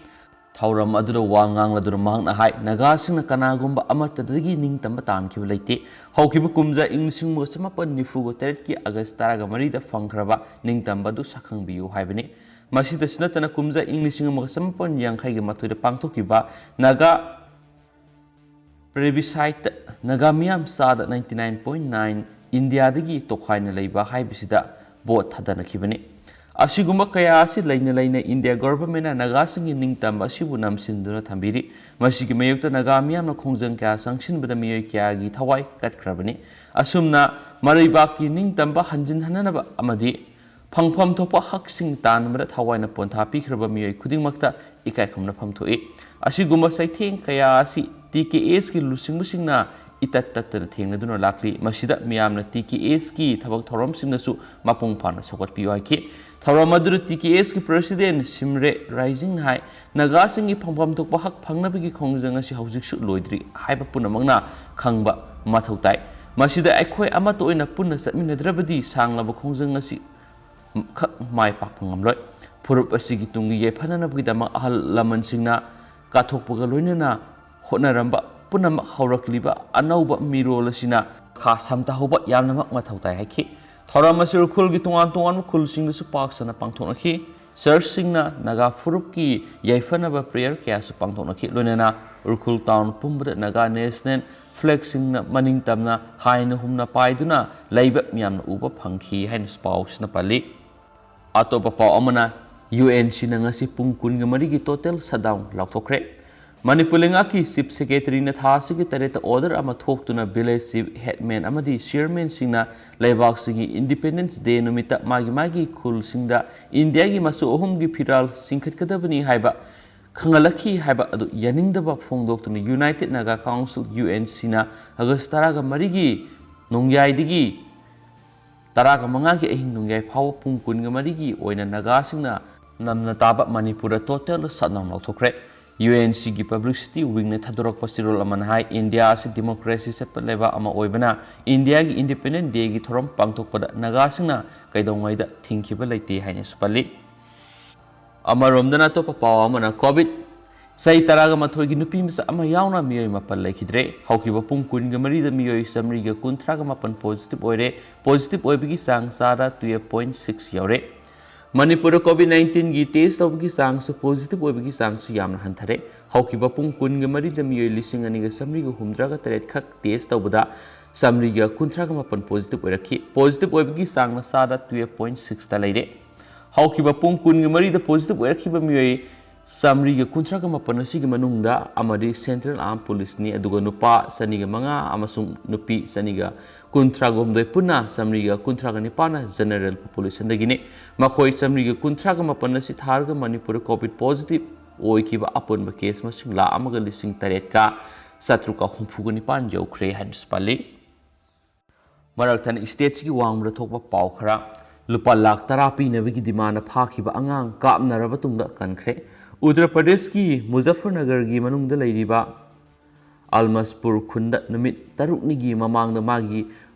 ꯊꯧꯔꯝ ꯑꯗꯨꯗ ꯋꯥ ꯉꯥꯡꯂꯗꯨꯅ ꯃꯍꯥꯛꯅ ꯍꯥꯏ, ꯅꯥꯒꯥꯁꯤꯡꯅ ꯀꯅꯥꯒꯨꯝꯕ ꯑꯃꯠꯇꯗꯒꯤ ꯅꯤꯡꯇꯝꯕ ꯇꯥꯟꯈꯤꯕ ꯂꯩꯇꯦ꯫ ꯍꯧꯈꯤꯕ ꯀꯨꯝꯖꯥ ꯏꯪ ꯂꯤꯁꯤꯡ ꯑꯃꯒ ꯆꯃꯥꯄꯟ ꯅꯤꯐꯨꯒ ꯇꯔꯦꯠꯀꯤ ꯑꯥꯒꯁ ꯇꯔꯥꯒ ꯃꯔꯤꯗ ꯐꯪꯈ꯭ꯔꯕ ꯅꯤꯡꯇꯝꯕ ꯑꯗꯨ ꯁꯛꯈꯪꯕꯤꯌꯨ ꯍꯥꯏꯕꯅꯤ꯫ ꯃꯁꯤꯗꯁꯨ ꯅꯠꯇꯅ ꯀꯨꯝꯖꯥ ꯏꯪ ꯂꯤꯁꯤꯡ ꯑꯃꯒ ꯆꯃꯥꯄꯟ ꯌꯥꯡꯈꯩꯒ ꯃꯥꯊꯣꯏꯗ ꯄꯥꯡꯊꯣꯛꯈꯤꯕ ꯅꯥꯒꯥ plebisciteꯇ ꯅꯥꯒꯥ ꯃꯤꯌꯥꯝ ꯆꯥꯗ ninety nine point nine ꯏꯟꯗꯤꯌꯥꯗꯒꯤ ꯇꯣꯈꯥꯏꯅ ꯂꯩꯕ ꯍꯥꯏꯕꯁꯤꯗ vote ꯊꯥꯗꯅꯈꯤꯕꯅꯤ꯫ ꯑꯁꯤꯒꯨꯝꯕ ꯀꯌꯥ ꯑꯁꯤ ꯂꯩꯅ ꯂꯩꯅ ꯏꯟꯗꯤꯌꯥ governmentꯅ ꯅꯥꯒꯥꯁꯤꯡꯒꯤ ꯅꯤꯡꯇꯝꯕ ꯑꯁꯤꯕꯨ ꯅꯝꯁꯤꯟꯗꯨꯅ ꯊꯝꯕꯤꯔꯤ꯫ ꯃꯁꯤꯒꯤ ꯃꯥꯌꯣꯛꯇ ꯅꯥꯒꯥ ꯃꯤꯌꯥꯝꯅ ꯈꯣꯡꯖꯪ ꯀꯌꯥ ꯆꯪꯁꯤꯟꯕꯗ ꯃꯤꯑꯣꯏ ꯀꯌꯥꯒꯤ ꯊꯋꯥꯏ ꯀꯠꯈ꯭ꯔꯕꯅꯤ꯫ ꯑꯁꯨꯝꯅ ꯃꯔꯩꯕꯥꯛꯀꯤ ꯅꯤꯡꯇꯝꯕ ꯍꯟꯖꯤꯟꯍꯟꯅꯅꯕ ꯑꯃꯗꯤ ꯐꯪꯐꯝ ꯊꯣꯛꯄ ꯍꯛꯁꯤꯡ ꯇꯥꯟꯕꯗ ꯊꯋꯥꯏꯅ ꯄꯣꯟꯊꯥ ꯄꯤꯈ꯭ꯔꯕ ꯃꯤꯑꯣꯏ ꯈꯨꯗꯤꯡꯃꯛꯇ ꯏꯀꯥꯏ ꯈꯨꯝꯅꯐꯝ ꯊꯣꯛꯏ꯫ ꯑꯁꯤꯒꯨꯝꯕ ꯆꯩꯊꯦꯡ ꯀꯌꯥ ꯑꯁꯤ T K Sꯀꯤ ꯂꯨꯆꯤꯡꯕꯁꯤꯡꯅ ꯏꯇꯠ ꯇꯠꯇꯅ ꯊꯦꯡꯅꯗꯨꯅ ꯂꯥꯛꯂꯤ꯫ ꯃꯁꯤꯗ ꯃꯤꯌꯥꯝꯅ T K Sꯀꯤ ꯊꯕꯛ ꯊꯧꯔꯝꯁꯤꯡꯗꯁꯨ ꯃꯄꯨꯡ ꯐꯥꯅ ꯁꯧꯒꯠꯄꯤꯌꯨ ꯍꯥꯏꯈꯤ꯫ ꯊꯧꯔꯝ ꯑꯗꯨꯗ T K Sꯀꯤ president ꯁꯤꯝꯔꯦ ꯔꯥꯏꯖꯤꯡꯅ ꯍꯥꯏ, ꯅꯥꯒꯥꯁꯤꯡꯒꯤ ꯐꯪꯐꯝ ꯊꯣꯛꯄ ꯍꯛ ꯐꯪꯅꯕꯒꯤ ꯈꯣꯡꯖꯪ ꯑꯁꯤ ꯍꯧꯖꯤꯛꯁꯨ ꯂꯣꯏꯗ꯭ꯔꯤ ꯍꯥꯏꯕ ꯄꯨꯝꯅꯃꯛꯅ ꯈꯪꯕ ꯃꯊꯧ ꯇꯥꯏ꯫ ꯃꯁꯤꯗ ꯑꯩꯈꯣꯏ ꯑꯃꯠꯇ ꯑꯣꯏꯅ ꯄꯨꯟꯅ ꯆꯠꯃꯤꯟꯅꯗ꯭ꯔꯕꯗꯤ ꯁꯥꯡꯂꯕ ꯈꯣꯡꯖꯪ ꯑꯁꯤ ꯈꯛ ꯃꯥꯏ ꯄꯥꯛꯄ ꯉꯝꯂꯣꯏ꯫ ꯐꯨꯔꯨꯞ ꯑꯁꯤꯒꯤ ꯇꯨꯡꯒꯤ ꯌꯥꯏꯐꯅꯅꯕꯒꯤꯗꯃꯛ ꯑꯍꯜ ꯂꯃꯟꯁꯤꯡꯅ ꯀꯠꯊꯣꯛꯄꯒ ꯂꯣꯏꯅꯅ ꯍꯣꯠꯅꯔꯝꯕ ꯄꯨꯝꯅꯃꯛ ꯍꯧꯔꯛꯂꯤꯕ ꯑꯅꯧꯕ ꯃꯤꯔꯣꯜ ꯑꯁꯤꯅ ꯈꯥ ꯁꯝꯊꯍꯧꯕ ꯌꯥꯝꯅꯃꯛ ꯃꯊꯧ ꯇꯥꯏ ꯍꯥꯏꯈꯤ꯫ ꯊꯧꯔꯝ ꯑꯁꯤ ꯎꯈ꯭ꯔꯨꯜꯒꯤ ꯇꯣꯉꯥꯟ ꯇꯣꯉꯥꯟꯕ ꯈꯨꯜꯁꯤꯡꯗꯁꯨ ꯄꯥꯛ ꯁꯟꯅ ꯄꯥꯡꯊꯣꯛꯅꯈꯤ꯫ ꯆꯔꯆꯁꯤꯡꯅ ꯅꯥꯒꯥ ꯐꯨꯔꯨꯞꯀꯤ ꯌꯥꯏꯐꯅꯕ ꯄ꯭ꯔꯦꯌꯔ ꯀꯌꯥꯁꯨ ꯄꯥꯡꯊꯣꯛꯅꯈꯤ꯫ ꯂꯣꯏꯅꯅ ꯎꯈ꯭ꯔꯨꯜ ꯇꯥꯎꯟ ꯄꯨꯝꯕꯗ ꯅꯥꯒꯥ ꯅꯦꯁꯅꯦꯜ ꯐ꯭ꯂꯦꯒꯁꯤꯡꯅ ꯃꯅꯤꯡ ꯇꯝꯅ ꯍꯥꯏꯅ ꯍꯨꯝꯅ ꯄꯥꯏꯗꯨꯅ ꯂꯩꯕ ꯃꯤꯌꯥꯝꯅ ꯎꯕ ꯐꯪꯈꯤ ꯍꯥꯏꯅꯁꯨ ꯄꯥꯎꯁꯤꯅ ꯄꯜꯂꯤ꯫ ꯑꯇꯣꯞꯄ ꯄꯥꯎ ꯑꯃꯅ, ꯌꯨ ꯑꯦꯟ ꯁꯤꯅ ꯉꯁꯤ ꯄꯨꯡ ꯀꯨꯟꯒ ꯃꯔꯤꯒꯤ ꯇꯣꯇꯦꯜ ꯁꯠꯗꯥꯎꯟ ꯂꯥꯎꯊꯣꯛꯈ꯭ꯔꯦ꯫ ꯃꯅꯤꯄꯨꯔ ꯂꯩꯉꯥꯛꯀꯤ ꯆꯤꯐ ꯁꯦꯀ꯭ꯔꯦꯇꯔꯤꯅ ꯊꯥ ꯑꯁꯤꯒꯤ ꯇꯔꯦꯠꯇ ꯑꯣꯔꯗꯔ ꯑꯃ ꯊꯣꯛꯇꯨꯅ ꯚꯤꯂꯦꯖ ꯆꯤꯐ ꯍꯦꯗꯃꯦꯟ ꯑꯃꯗꯤ ꯆꯤꯌꯔꯃꯦꯟꯁꯤꯡꯅ ꯂꯩꯕꯥꯛꯁꯤꯒꯤ ꯏꯟꯗꯤꯄꯦꯟꯗꯦꯟꯁ ꯗꯦ ꯅꯨꯃꯤꯠꯇ ꯃꯥꯒꯤ ꯃꯥꯒꯤ ꯈꯨꯜꯁꯤꯡꯗ ꯏꯟꯗꯤꯌꯥꯒꯤ ꯃꯆꯨ ꯑꯍꯨꯝꯒꯤ ꯐꯤꯔꯥꯜ ꯆꯤꯡꯈꯠꯀꯗꯕꯅꯤ ꯍꯥꯏꯕ ꯈꯪꯍꯜꯂꯛꯈꯤ ꯍꯥꯏꯕ ꯑꯗꯨ ꯌꯥꯅꯤꯡꯗꯕ ꯐꯣꯡꯗꯣꯛꯇꯨꯅ united Naga council, U N ꯁꯤꯅ ꯑꯥꯒꯁ ꯇꯔꯥꯒ ꯃꯔꯤꯒꯤ ꯅꯣꯡꯌꯥꯏꯗꯒꯤ ꯇꯔꯥꯒ ꯃꯉꯥꯒꯤ ꯑꯍꯤꯡ ꯅꯣꯡꯌꯥꯏ ꯐꯥꯎꯕ ꯄꯨꯡ ꯀꯨꯟꯒ ꯃꯔꯤꯒꯤ ꯑꯣꯏꯅ ꯅꯥꯒꯥꯁꯤꯡꯅ ꯅꯝꯅ ꯇꯥꯕ ꯃꯅꯤꯄꯨꯔꯗ ꯇꯣꯇꯦꯜ ꯁꯠꯗꯥꯎꯟ ꯂꯥꯎꯊꯣꯛꯈ꯭ꯔꯦ꯫ ꯌꯨ ꯑꯦꯟ ꯁꯤꯒꯤ ꯄꯕ꯭ꯂꯤꯁꯤꯇꯤ ꯋꯤꯡꯅ ꯊꯥꯗꯣꯔꯛꯄ ꯆꯦꯔꯣꯜ ꯑꯃꯅ ꯍꯥꯏ, ꯏꯟꯗꯤꯌꯥ ꯑꯁꯤ ꯗꯤꯃꯣꯀ꯭ꯔꯦꯁꯤ ꯆꯠꯄ ꯂꯩꯕꯥꯛ ꯑꯃ ꯑꯣꯏꯕꯅ ꯏꯟꯗꯤꯌꯥꯒꯤ ꯏꯟꯗꯤꯄꯦꯟꯗꯦꯟꯁ ꯗꯦꯒꯤ ꯊꯧꯔꯝ ꯄꯥꯡꯊꯣꯛꯄꯗ ꯅꯥꯒꯥꯁꯤꯡꯅ ꯀꯩꯗꯧꯉꯩꯗ ꯊꯤꯡꯈꯤꯕ ꯂꯩꯇꯦ ꯍꯥꯏꯅꯁꯨ ꯄꯜꯂꯤ꯫ ꯑꯃꯔꯣꯝꯗꯅ ꯑꯇꯣꯞꯄ ꯄꯥꯎ ꯑꯃꯅ, ꯀꯣꯚꯤꯗ ꯆꯍꯤ ꯇꯔꯥꯒ ꯃꯥꯊꯣꯏꯒꯤ ꯅꯨꯄꯤ ꯃꯆꯥ ꯑꯃ ꯌꯥꯎꯅ ꯃꯤꯑꯣꯏ ꯃꯥꯄꯟ ꯂꯩꯈꯤꯗ꯭ꯔꯦ꯫ ꯍꯧꯈꯤꯕ ꯄꯨꯡ ꯀꯨꯟꯒ ꯃꯔꯤꯗ ꯃꯤꯑꯣꯏ ꯆꯥꯃꯔꯤꯒ ꯀꯨꯟꯊ꯭ꯔꯥꯒ ꯃꯥꯄꯟ ꯄꯣꯖꯤꯇꯤꯚ ꯑꯣꯏꯔꯦ꯫ ꯄꯣꯖꯤꯇꯤꯚ ꯑꯣꯏꯕꯒꯤ ꯆꯥꯡ ꯆꯥꯗ ꯇꯨꯌꯦꯜꯐ ꯄꯣꯏꯟ ꯁꯤꯛꯁ ꯌꯧꯔꯦ꯫ ꯃꯅꯤꯄꯨꯔꯗ ꯀꯣꯚꯤꯗ ꯅꯥꯏꯟꯇꯤꯟꯒꯤ ꯇꯦꯁ ꯇꯧꯕꯒꯤ ꯆꯥꯡꯁꯨ, ꯄꯣꯖꯤꯇꯤꯚ ꯑꯣꯏꯕꯒꯤ ꯆꯥꯡꯁꯨ ꯌꯥꯝꯅ ꯍꯟꯊꯔꯦ꯫ ꯍꯧꯈꯤꯕ ꯄꯨꯡ ꯀꯨꯟꯒ ꯃꯔꯤꯗ ꯃꯤꯑꯣꯏ ꯂꯤꯁꯤꯡ ꯑꯅꯤꯒ ꯆꯥꯃꯔꯤꯒ ꯍꯨꯝꯗ꯭ꯔꯥꯒ ꯇꯔꯦꯠ ꯈꯛ ꯇꯦꯁ ꯇꯧꯕꯗ ꯆꯥꯃꯔꯤꯒ ꯀꯨꯟꯊ꯭ꯔꯥꯒ ꯃꯥꯄꯟ ꯄꯣꯖꯤꯇꯤꯚ ꯑꯣꯏꯔꯛꯈꯤ꯫ ꯄꯣꯖꯤꯇꯤꯚ ꯑꯣꯏꯕꯒꯤ ꯆꯥꯡꯅ ꯆꯥꯗ ꯇꯨꯌꯦꯜꯐ ꯄꯣꯏꯟ ꯁꯤꯛꯁꯇ ꯂꯩꯔꯦ꯫ ꯍꯧꯈꯤꯕ ꯄꯨꯡ ꯀꯨꯟꯒ ꯃꯔꯤꯗ ꯄꯣꯖꯤꯇꯤꯚ ꯑꯣꯏꯔꯛꯈꯤꯕ ꯃꯤꯑꯣꯏ ꯆꯥꯃꯔꯤꯒ ꯀꯨꯟꯊ꯭ꯔꯥꯒ ꯃꯥꯄꯟ ꯑꯁꯤꯒꯤ ꯃꯅꯨꯡꯗ ꯑꯃꯗꯤ ꯁꯦꯟꯇ꯭ꯔꯦꯜ ꯑꯥꯔꯝ ꯄꯨꯂꯤꯁꯅꯤ, ꯑꯗꯨꯒ ꯅꯨꯄꯥ ꯆꯅꯤꯒ ꯃꯉꯥ ꯑꯃꯁꯨꯡ ꯅꯨꯄꯤ ꯆꯅꯤꯒ ꯀꯨꯟꯊ꯭ꯔꯥꯒ ꯍꯨꯝꯗꯣꯏ, ꯄꯨꯟꯅ ꯆꯥꯃꯔꯤꯒ ꯀꯨꯟꯊ꯭ꯔꯥꯒ ꯅꯤꯄꯥꯟꯅ ꯖꯦꯅꯔꯦꯜ ꯄꯣꯄꯨꯂꯦꯁꯟꯗꯒꯤꯅꯤ꯫ ꯃꯈꯣꯏ ꯆꯥꯃꯔꯤꯒ ꯀꯨꯟꯊ꯭ꯔꯥꯒ ꯃꯥꯄꯟ ꯑꯁꯤ ꯊꯥꯔꯒ ꯃꯅꯤꯄꯨꯔꯗ ꯀꯣꯚꯤꯗ ꯄꯣꯖꯤꯇꯤꯚ ꯑꯣꯏꯈꯤꯕ ꯑꯄꯨꯟꯕ ꯀꯦꯁ ꯃꯁꯤꯡ ꯂꯥꯈ ꯑꯃꯒ ꯂꯤꯁꯤꯡ ꯇꯔꯦꯠꯀ ꯆꯥꯇ꯭ꯔꯨꯛꯀ ꯍꯨꯝꯐꯨꯒ ꯅꯤꯄꯥꯟ ꯌꯧꯈ꯭ꯔꯦ ꯍꯥꯏꯅꯁꯨ ꯄꯜꯂꯤ꯫ ꯃꯔꯛ ꯊꯠꯅ ꯁ꯭ꯇꯦꯠꯁꯤꯒꯤ ꯋꯥꯡꯃꯗ ꯊꯣꯛꯄ ꯄꯥꯎ ꯈꯔ꯫ ꯂꯨꯄꯥ ꯂꯥꯈ ꯇꯔꯥ ꯄꯤꯅꯕꯒꯤ ꯗꯤꯃꯥꯟꯗ ꯐꯥꯈꯤꯕ ꯑꯉꯥꯡ ꯀꯥꯞꯅꯔꯕ ꯇꯨꯡꯗ ꯀꯟꯈ꯭ꯔꯦ꯫ ꯎꯠꯇꯔ ꯄ꯭ꯔꯗꯦꯁꯀꯤ ꯃꯨꯖꯐꯔꯅꯒꯔꯒꯤ ꯃꯅꯨꯡꯗ ꯂꯩꯔꯤꯕ ꯑꯜꯃꯁꯄꯨꯔ ꯈꯨꯟꯗ ꯅꯨꯃꯤꯠ ꯇꯔꯨꯛꯅꯤꯒꯤ ꯃꯃꯥꯡꯗ ꯃꯥꯒꯤ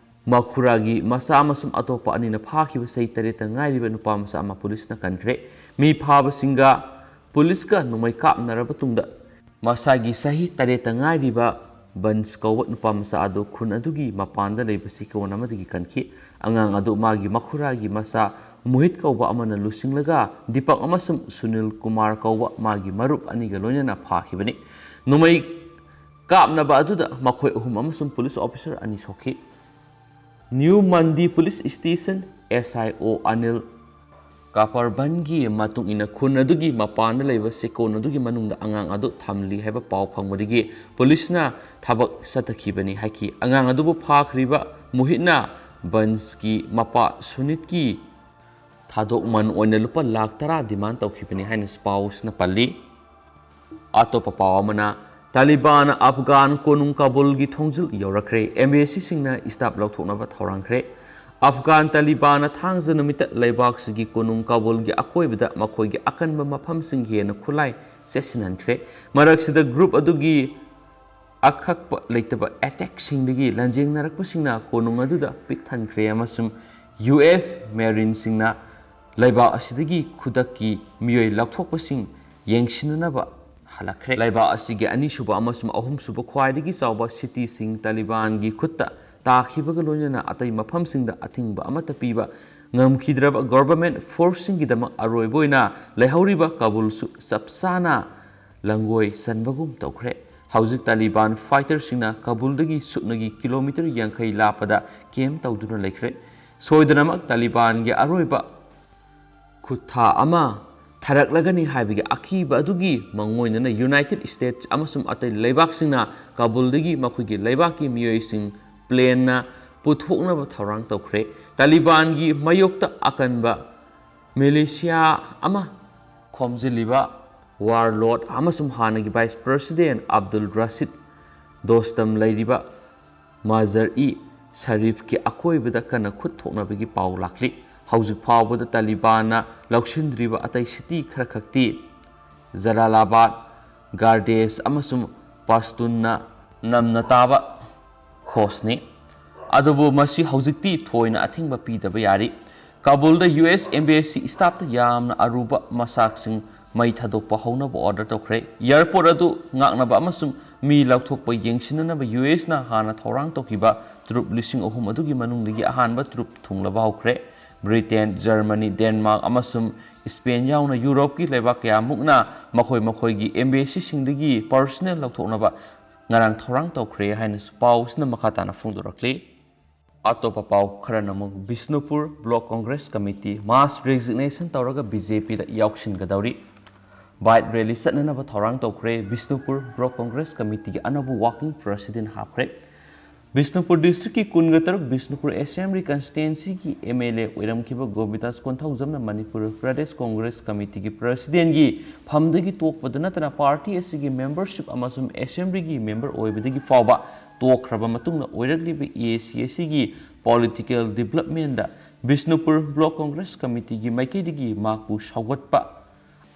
ꯃꯈꯨꯔꯥꯒꯤ ꯃꯆꯥ ꯑꯃꯁꯨꯡ ꯑꯇꯣꯞꯄ ꯑꯅꯤꯅ ꯐꯥꯈꯤꯕ ꯆꯍꯤ ꯇꯔꯦꯠꯇ ꯉꯥꯏꯔꯤꯕ ꯅꯨꯄꯥ ꯃꯆꯥ ꯑꯃ ꯄꯨꯂꯤꯁꯅ ꯀꯟꯈ꯭ꯔꯦ꯫ ꯃꯤ ꯐꯥꯕꯁꯤꯡꯒ ꯄꯨꯂꯤꯁꯀ ꯅꯣꯡꯃꯩ ꯀꯥꯞꯅꯔꯕ ꯇꯨꯡꯗ ꯃꯁꯥꯒꯤ ꯆꯍꯤ ꯇꯔꯦꯠꯇ ꯉꯥꯏꯔꯤꯕ ꯕꯟꯁ ꯀꯧꯕ ꯅꯨꯄꯥ ꯃꯆꯥ ꯑꯗꯨ ꯈꯨꯟ ꯑꯗꯨꯒꯤ ꯃꯄꯥꯟꯗ ꯂꯩꯕ ꯆꯤꯀꯣꯟ ꯑꯃꯗꯒꯤ ꯀꯟꯈꯤ꯫ ꯑꯉꯥꯡ ꯑꯗꯨ ꯃꯥꯒꯤ ꯃꯈꯨꯔꯥꯒꯤ ꯃꯆꯥ ꯃꯣꯍꯤꯠ ꯀꯧꯕ ꯑꯃꯅ ꯂꯨꯆꯤꯡꯂꯒ ꯗꯤꯄꯛ ꯑꯃꯁꯨꯡ ꯁꯨꯅꯤꯜ ꯀꯨꯃꯥꯔ ꯀꯧꯕ ꯃꯥꯒꯤ ꯃꯔꯨꯞ ꯑꯅꯤꯒ ꯂꯣꯏꯅꯅ ꯐꯥꯈꯤꯕꯅꯤ꯫ ꯅꯣꯡꯃꯩ ꯀꯥꯞꯅꯕ ꯑꯗꯨꯗ ꯃꯈꯣꯏ ꯑꯍꯨꯝ ꯑꯃꯁꯨꯡ ꯄꯨꯂꯤꯁ ꯑꯣꯐꯤꯁꯔ ꯑꯅꯤ ꯁꯣꯛꯈꯤ꯫ New ꯃꯟꯗꯤ police station SIO Anil ꯀꯥꯄꯔꯕꯟꯒꯤ ꯃꯇꯨꯡ ꯏꯟꯅ ꯈꯨꯟ ꯑꯗꯨꯒꯤ ꯃꯄꯥꯟꯗ ꯂꯩꯕ ꯆꯤꯀꯣꯟ ꯑꯗꯨꯒꯤ ꯃꯅꯨꯡꯗ ꯑꯉꯥꯡ ꯑꯗꯨ ꯊꯝꯂꯤ ꯍꯥꯏꯕ ꯄꯥꯎ ꯐꯪꯕꯗꯒꯤ ꯄꯨꯂꯤꯁꯅ ꯊꯕꯛ ꯆꯠꯊꯈꯤꯕꯅꯤ ꯍꯥꯏꯈꯤ꯫ ꯑꯉꯥꯡ ꯑꯗꯨꯕꯨ ꯐꯥꯈ꯭ꯔꯤꯕ ꯃꯨꯍꯤꯠꯅ ꯕꯟꯁꯀꯤ ꯃꯄꯥ ꯁꯨꯅꯤꯠꯀꯤ ꯊꯥꯗꯣꯛꯃꯟ ꯑꯣꯏꯅ ꯂꯨꯄꯥ ꯂꯥꯈ ꯇꯔꯥ ꯗꯤꯃꯥꯟ ꯇꯧꯈꯤꯕꯅꯤ ꯍꯥꯏꯅ ꯄꯥꯎꯁꯤꯅ ꯄꯜꯂꯤ꯫ ꯑꯇꯣꯞꯄ ꯄꯥꯎ ꯑꯃꯅ, ꯇꯥꯂꯤꯕꯥꯟ ꯑꯐꯒꯥꯟ ꯀꯣꯅꯨꯡ ꯀꯥꯕꯨꯜꯒꯤ ꯊꯣꯡꯖꯤꯜ ꯌꯧꯔꯛꯈ꯭ꯔꯦ꯫ ꯑꯦꯝꯕꯦꯁꯤꯁꯤꯡꯅ ꯁ꯭ꯇꯥꯐ ꯂꯧꯊꯣꯛꯅꯕ ꯊꯧꯔꯥꯡꯈ꯭ꯔꯦ꯫ ꯑꯐꯒꯥꯟ ꯇꯥꯂꯤꯕꯥꯟꯅ ꯊꯥꯡꯖ ꯅꯨꯃꯤꯠꯇ ꯂꯩꯕꯥꯛꯁꯤꯒꯤ ꯀꯣꯅꯨꯡ ꯀꯥꯕꯨꯜꯒꯤ ꯑꯀꯣꯏꯕꯗ ꯃꯈꯣꯏꯒꯤ ꯑꯀꯟꯕ ꯃꯐꯝꯁꯤꯡ ꯍꯦꯟꯅ ꯈꯨꯠꯂꯥꯏ ꯆꯦꯠꯁꯤꯟꯍꯟꯈ꯭ꯔꯦ꯫ ꯃꯔꯛꯁꯤꯗ ꯒ꯭ꯔꯨꯞ ꯑꯗꯨꯒꯤ ꯑꯀꯛꯄ ꯂꯩꯇꯕ ꯑꯦꯇꯦꯛꯁꯤꯡꯗꯒꯤ ꯂꯥꯟꯖꯦꯡꯅꯔꯛꯄꯁꯤꯡꯅ ꯀꯣꯅꯨꯡ ꯑꯗꯨꯗ ꯄꯤꯛ ꯊꯟꯈ꯭ꯔꯦ ꯑꯃꯁꯨꯡ US ꯃꯦꯔꯤꯟꯁꯤꯡꯅ ꯂꯩꯕꯥꯛ ꯑꯁꯤꯗꯒꯤ ꯈꯨꯗꯛꯀꯤ ꯃꯤꯑꯣꯏ ꯂꯧꯊꯣꯛꯄꯁꯤꯡ ꯌꯦꯡꯁꯤꯟꯅꯅꯕ ꯍꯜꯂꯛꯈ꯭ꯔꯦ꯫ ꯂꯩꯕꯥꯛ ꯑꯁꯤꯒꯤ ꯑꯅꯤꯁꯨꯕ ꯑꯃꯁꯨꯡ ꯑꯍꯨꯝꯁꯨꯕ ꯈ꯭ꯋꯥꯏꯗꯒꯤ ꯆꯥꯎꯕ ꯁꯤꯇꯤꯁꯤꯡ ꯇꯥꯂꯤꯕꯥꯟꯒꯤ ꯈꯨꯠꯇ ꯇꯥꯈꯤꯕꯒ ꯂꯣꯏꯅꯅ ꯑꯇꯩ ꯃꯐꯝꯁꯤꯡꯗ ꯑꯊꯤꯡꯕ ꯑꯃꯠꯇ ꯄꯤꯕ ꯉꯝꯈꯤꯗ꯭ꯔꯕ ꯒꯣꯚꯔꯟꯃꯦꯟꯠ ꯐꯣꯔꯁꯁꯤꯡꯒꯤꯗꯃꯛ ꯑꯔꯣꯏꯕ ꯑꯣꯏꯅ ꯂꯩꯍꯧꯔꯤꯕ ꯀꯥꯕꯨꯜꯁꯨ ꯆꯞ ꯆꯥꯅ ꯂꯪꯒꯣꯏ ꯆꯟꯕꯒꯨꯝ ꯇꯧꯈ꯭ꯔꯦ꯫ ꯍꯧꯖꯤꯛ ꯇꯥꯂꯤꯕꯥꯟ ꯐꯥꯏꯇꯔꯁꯤꯡꯅ ꯀꯥꯕꯨꯜꯗꯒꯤ ꯁꯨꯞꯅꯒꯤ ꯀꯤꯂꯣꯃꯤꯇꯔ ꯌꯥꯡꯈꯩ ꯂꯥꯞꯄꯗ ꯀꯦꯝꯞ ꯇꯧꯗꯨꯅ ꯂꯩꯈ꯭ꯔꯦ꯫ ꯁꯣꯏꯗꯅꯃꯛ ꯇꯥꯂꯤꯕꯥꯟꯒꯤ ꯑꯔꯣꯏꯕ ꯈꯨꯠꯊꯥ ꯑꯃ ꯊꯥꯔꯛꯂꯒꯅꯤ ꯍꯥꯏꯕꯒꯤ ꯑꯀꯤꯕ ꯑꯗꯨꯒꯤ ꯃꯪꯑꯣꯏꯅꯅ ꯌꯨꯅꯥꯏꯇꯦꯗ ꯁ꯭ꯇꯦꯠꯁ ꯑꯃꯁꯨꯡ ꯑꯇꯩ ꯂꯩꯕꯥꯛꯁꯤꯡꯅ ꯀꯥꯕꯨꯜꯗꯒꯤ ꯃꯈꯣꯏꯒꯤ ꯂꯩꯕꯥꯛꯀꯤ ꯃꯤꯑꯣꯏꯁꯤꯡ ꯄ꯭ꯂꯦꯟꯅ ꯄꯨꯊꯣꯛꯅꯕ ꯊꯧꯔꯥꯡ ꯇꯧꯈ꯭ꯔꯦ꯫ ꯇꯥꯂꯤꯕꯥꯟꯒꯤ ꯃꯥꯌꯣꯛꯇ ꯑꯀꯟꯕ ꯃꯤꯂꯤꯁꯤꯌꯥ ꯑꯃ ꯈꯣꯝꯖꯤꯜꯂꯤꯕ ꯋꯥꯔꯂꯣꯔꯗ ꯑꯃꯁꯨꯡ ꯍꯥꯟꯅꯒꯤ ꯚꯥꯏꯁ ꯄ꯭ꯔꯁꯤꯗꯦꯟꯠ ꯑꯕꯗꯨꯜ ꯔꯁꯤꯗ ꯗꯣꯁꯇꯝ ꯂꯩꯔꯤꯕ ꯃꯥꯖꯔ ꯏ ꯁꯔꯤꯐꯀꯤ ꯑꯀꯣꯏꯕꯗ ꯀꯟꯅ ꯈꯨꯠ ꯊꯣꯛꯅꯕꯒꯤ ꯄꯥꯎ ꯂꯥꯛꯂꯤ꯫ ꯍꯧꯖꯤꯛ ꯐꯥꯎꯕꯗ ꯇꯥꯂꯤꯕꯥꯟꯅ ꯂꯧꯁꯤꯟꯗ꯭ꯔꯤꯕ ꯑꯇꯩ ꯁꯤꯇꯤ ꯈꯔꯈꯛꯇꯤ ꯖꯂꯥꯂꯥꯕꯥꯗ, ꯒꯥꯔꯗꯦꯁ ꯑꯃꯁꯨꯡ ꯄꯥꯁꯇꯨꯟꯅ ꯅꯝꯅ ꯇꯥꯕ ꯈꯣꯁꯅꯤ꯫ ꯑꯗꯨꯕꯨ ꯃꯁꯤ ꯍꯧꯖꯤꯛꯇꯤ ꯊꯣꯏꯅ ꯑꯊꯤꯡꯕ ꯄꯤꯗꯕ ꯌꯥꯔꯤ꯫ ꯀꯥꯕꯨꯜꯗ ꯌꯨ ꯑꯦꯁ ꯑꯦꯝꯕꯦꯁꯤ ꯁ꯭ꯇꯥꯐꯇ ꯌꯥꯝꯅ ꯑꯔꯨꯕ ꯃꯆꯥꯛꯁꯤꯡ ꯃꯩ ꯊꯥꯗꯣꯛꯄ ꯍꯧꯅꯕ ꯑꯣꯔꯗꯔ ꯇꯧꯈ꯭ꯔꯦ꯫ ꯑꯦꯌꯔꯄꯣꯔꯠ ꯑꯗꯨ ꯉꯥꯛꯅꯕ ꯑꯃꯁꯨꯡ ꯃꯤ ꯂꯧꯊꯣꯛꯄ ꯌꯦꯡꯁꯤꯟꯅꯅꯕ ꯌꯨ ꯑꯦꯁꯅ ꯍꯥꯟꯅ ꯊꯧꯔꯥꯡ ꯇꯧꯈꯤꯕ ꯇ꯭ꯔꯨꯞ ꯂꯤꯁꯤꯡ ꯑꯍꯨꯝ ꯑꯗꯨꯒꯤ ꯃꯅꯨꯡꯗꯒꯤ ꯑꯍꯥꯟꯕ ꯇ꯭ꯔꯨꯞ ꯊꯨꯡꯂꯕ ꯍꯧꯈ꯭ꯔꯦ꯫ ꯕ꯭ꯔꯤꯇꯦꯟ, ꯖꯔꯃꯅꯤ, ꯗꯦꯟꯃꯥꯔꯛ ꯑꯃꯁꯨꯡ ꯁ꯭ꯄꯦꯟ ꯌꯥꯎꯅ ꯌꯨꯔꯣꯞꯀꯤ ꯂꯩꯕꯥꯛ ꯀꯌꯥꯃꯨꯛꯅ ꯃꯈꯣꯏ ꯃꯈꯣꯏꯒꯤ ꯑꯦꯝꯕꯦꯁꯤꯁꯤꯡꯗꯒꯤ ꯄꯔꯁꯣꯅꯦꯜ ꯂꯧꯊꯣꯛꯅꯕ ꯉꯔꯥꯡ ꯊꯧꯔꯥꯡ ꯇꯧꯈ꯭ꯔꯦ ꯍꯥꯏꯅꯁꯨ ꯄꯥꯎ ꯑꯁꯤꯅ ꯃꯈꯥ ꯇꯥꯅ ꯐꯣꯡꯗꯣꯔꯛꯂꯤ꯫ ꯑꯇꯣꯞꯄ ꯄꯥꯎ ꯈꯔꯅ ꯑꯃꯨꯛ ꯕꯤꯁꯅꯨꯄꯨꯔ ꯕ꯭ꯂꯣꯛ ꯀꯣꯡꯒ꯭ꯔꯦꯁ ꯀꯃꯤꯇꯤ ꯃꯥꯁ ꯔꯤꯖꯤꯒꯅꯦꯁꯟ ꯇꯧꯔꯒ ꯕꯤ ꯖꯦ ꯄꯤꯗ ꯌꯥꯎꯁꯤꯟꯒꯗꯧꯔꯤ꯫ ꯕꯥꯏꯛ ꯔꯦꯂꯤ ꯆꯠꯅꯅꯕ ꯊꯧꯔꯥꯡ ꯇꯧꯈ꯭ꯔꯦ꯫ ꯕꯤꯁꯅꯨꯄꯨꯔ ꯕ꯭ꯂꯣꯛ ꯀꯣꯡꯒ꯭ꯔꯦꯁ ꯀꯃꯤꯇꯤꯒꯤ ꯑꯅꯧꯕ ꯋꯥꯔꯀꯤꯡ ꯄ꯭ꯔꯦꯁꯤꯗꯦꯟ ꯍꯥꯞꯈ꯭ꯔꯦ꯫ ꯕꯤꯁꯅꯨꯄꯨꯔ ꯗꯤꯁꯇ꯭ꯔꯤꯛꯀꯤ ꯀꯨꯟꯒ ꯇꯔꯨꯛ ꯕꯤꯁꯅꯨꯄꯨꯔ ꯑꯦꯁꯦꯝꯕ꯭ꯂꯤ ꯀꯟꯁꯇꯤꯇ꯭ꯋꯦꯟꯁꯤꯒꯤ ꯑꯦꯝ ꯑꯦꯜ ꯑꯦ ꯑꯣꯏꯔꯝꯈꯤꯕ ꯒꯣꯕꯤꯗꯥꯁ ꯀꯣꯟꯊꯧꯖꯝꯅ ꯃꯅꯤꯄꯨꯔ ꯄ꯭ꯔꯗꯦꯁ ꯀꯣꯡꯒ꯭ꯔꯦꯁ ꯀꯃꯤꯇꯤꯒꯤ ꯄ꯭ꯔꯦꯁꯤꯗꯦꯟꯒꯤ ꯐꯝꯗꯒꯤ ꯇꯣꯛꯄꯗ ꯅꯠꯇꯅ ꯄꯥꯔꯇꯤ ꯑꯁꯤꯒꯤ ꯃꯦꯝꯕꯔꯁꯤꯞ ꯑꯃꯁꯨꯡ ꯑꯦꯁꯦꯝꯕ꯭ꯂꯤꯒꯤ ꯃꯦꯝꯕꯔ ꯑꯣꯏꯕꯗꯒꯤ ꯐꯥꯎꯕ ꯇꯣꯛꯈ꯭ꯔꯕ ꯃꯇꯨꯡꯗ ꯑꯣꯏꯔꯛꯂꯤꯕ ꯑꯦ ꯑꯦ ꯁꯤ ꯑꯁꯤꯒꯤ ꯄꯣꯂꯤꯇꯤꯀꯦꯜ ꯗꯤꯕ꯭ꯂꯞꯃꯦꯟꯗ ꯕꯤꯁꯅꯨꯄꯨꯔ ꯕ꯭ꯂꯣꯛ ꯀꯣꯡꯒ꯭ꯔꯦꯁ ꯀꯃꯤꯇꯤꯒꯤ ꯃꯥꯏꯀꯩꯗꯒꯤ ꯃꯍꯥꯛꯄꯨ ꯁꯧꯒꯠꯄ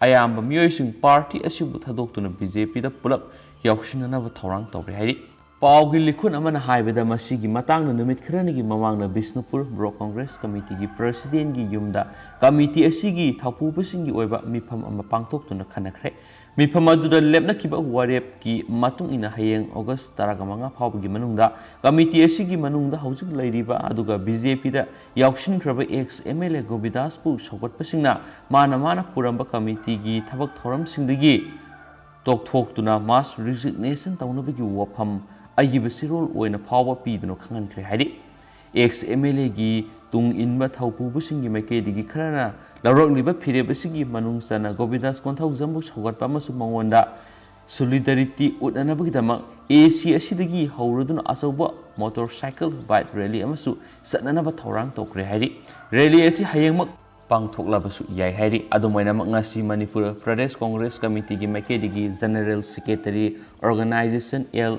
ꯑꯌꯥꯝꯕ ꯃꯤꯑꯣꯏꯁꯤꯡ ꯄꯥꯔꯇꯤ ꯑꯁꯤꯕꯨ ꯊꯥꯗꯣꯛꯇꯨꯅ ꯕꯤ ꯖꯦ ꯄꯤꯗ ꯄꯨꯂꯞ ꯌꯥꯎꯁꯤꯟꯅꯅꯕ ꯊꯧꯔꯥꯡ ꯇꯧꯔꯦ ꯍꯥꯏꯔꯤ꯫ ꯄꯥꯎꯒꯤ ꯂꯤꯈꯨꯟ ꯑꯃꯅ ꯍꯥꯏꯕꯗ ꯃꯁꯤꯒꯤ ꯃꯇꯥꯡꯗ ꯅꯨꯃꯤꯠ ꯈꯔꯅꯤꯒꯤ ꯃꯃꯥꯡꯗ ꯕꯤꯁꯅꯨꯄꯨꯔ ꯕ꯭ꯂꯣꯛ ꯀꯣꯡꯒ꯭ꯔꯦꯁ ꯀꯃꯤꯇꯤꯒꯤ ꯄ꯭ꯔꯦꯁꯤꯗꯦꯟꯒꯤ ꯌꯨꯝꯗ ꯀꯃꯤꯇꯤ ꯑꯁꯤꯒꯤ ꯊꯧꯄꯨꯕꯁꯤꯡꯒꯤ ꯑꯣꯏꯕ ꯃꯤꯐꯝ ꯑꯃ ꯄꯥꯡꯊꯣꯛꯇꯨꯅ ꯈꯟꯅꯈ꯭ꯔꯦ꯫ ꯃꯤꯐꯝ ꯑꯗꯨꯗ ꯂꯦꯞꯅꯈꯤꯕ ꯋꯥꯔꯦꯞꯀꯤ ꯃꯇꯨꯡ ꯏꯟꯅ ꯍꯌꯦꯡ ꯑꯣꯒꯁ ꯇꯔꯥꯃꯉꯥ ꯐꯥꯎꯕꯒꯤ ꯃꯅꯨꯡꯗ ꯀꯃꯤꯇꯤ ꯑꯁꯤꯒꯤ ꯃꯅꯨꯡꯗ ꯍꯧꯖꯤꯛ ꯂꯩꯔꯤꯕ ꯑꯗꯨꯒ ꯕꯤ ꯖꯦ ꯄꯤꯗ ꯌꯥꯎꯁꯤꯟꯈ꯭ꯔꯕ ꯑꯦꯛꯁ ꯑꯦꯝ ꯑꯦꯜ ꯑꯦ ꯒꯣꯕꯤꯗꯥꯁꯄꯨ ꯁꯧꯒꯠꯄꯁꯤꯡꯅ ꯃꯥꯅ ꯃꯥꯅ ꯄꯨꯔꯝꯕ ꯀꯃꯤꯇꯤꯒꯤ ꯊꯕꯛ ꯊꯧꯔꯝꯁꯤꯡꯗꯒꯤ ꯇꯣꯛꯊꯣꯛꯇꯨꯅ ꯃꯥꯁ ꯔꯤꯖꯤꯒꯅꯦꯁꯟ ꯇꯧꯅꯕꯒꯤ ꯋꯥꯐꯝ ꯑꯏꯕ ꯆꯦꯔꯣꯜ ꯑꯣꯏꯅ ꯐꯥꯎꯕ ꯄꯤꯗꯨꯅ ꯈꯪꯍꯟꯈ꯭ꯔꯦ ꯍꯥꯏꯔꯤ꯫ ꯑꯦꯛꯁ ꯑꯦꯝ ꯑꯦꯜ ꯑꯦꯒꯤ ꯇꯨꯡ ꯏꯟꯕ ꯊꯧꯄꯨꯕꯁꯤꯡꯒꯤ ꯃꯥꯏꯀꯩꯗꯒꯤ ꯈꯔꯅ ꯂꯧꯔꯛꯂꯤꯕ ꯐꯤꯔꯦꯞ ꯑꯁꯤꯒꯤ ꯃꯅꯨꯡ ꯆꯟꯅ ꯒꯣꯕꯤꯟꯗꯥꯁ ꯀꯣꯟꯊꯧꯖꯝꯕꯨ ꯁꯧꯒꯠꯄ ꯑꯃꯁꯨꯡ ꯃꯉꯣꯟꯗ ꯁꯣꯂꯤꯗꯥꯔꯤꯇꯤ ꯎꯠꯅꯅꯕꯒꯤꯗꯃꯛ ꯑꯦ ꯁꯤ ꯑꯁꯤꯗꯒꯤ ꯍꯧꯔꯗꯨꯅ ꯑꯆꯧꯕ ꯃꯣꯇꯣꯔ ꯁꯥꯏꯀꯜ ꯕꯥꯏꯛ ꯔꯦꯂꯤ ꯑꯃꯁꯨ ꯆꯠꯅꯅꯕ ꯊꯧꯔꯥꯡ ꯇꯧꯈ꯭ꯔꯦ ꯍꯥꯏꯔꯤ꯫ ꯔꯦꯂꯤ ꯑꯁꯤ ꯍꯌꯦꯡꯃꯛ ꯄꯥꯡꯊꯣꯛꯂꯕꯁꯨ ꯌꯥꯏ ꯍꯥꯏꯔꯤ꯫ ꯑꯗꯨꯝ ꯑꯣꯏꯅꯃꯛ ꯉꯁꯤ ꯃꯅꯤꯄꯨꯔ ꯄ꯭ꯔꯗꯦꯁ ꯀꯣꯡꯒ꯭ꯔꯦꯁ ꯀꯃꯤꯇꯤꯒꯤ ꯃꯥꯏꯀꯩꯗꯒꯤ ꯖꯦꯅꯔꯦꯜ ꯁꯦꯀ꯭ꯔꯦꯇꯔꯤ ꯑꯣꯔꯒꯅꯥꯏꯖꯦꯁꯟ ꯑꯦꯜ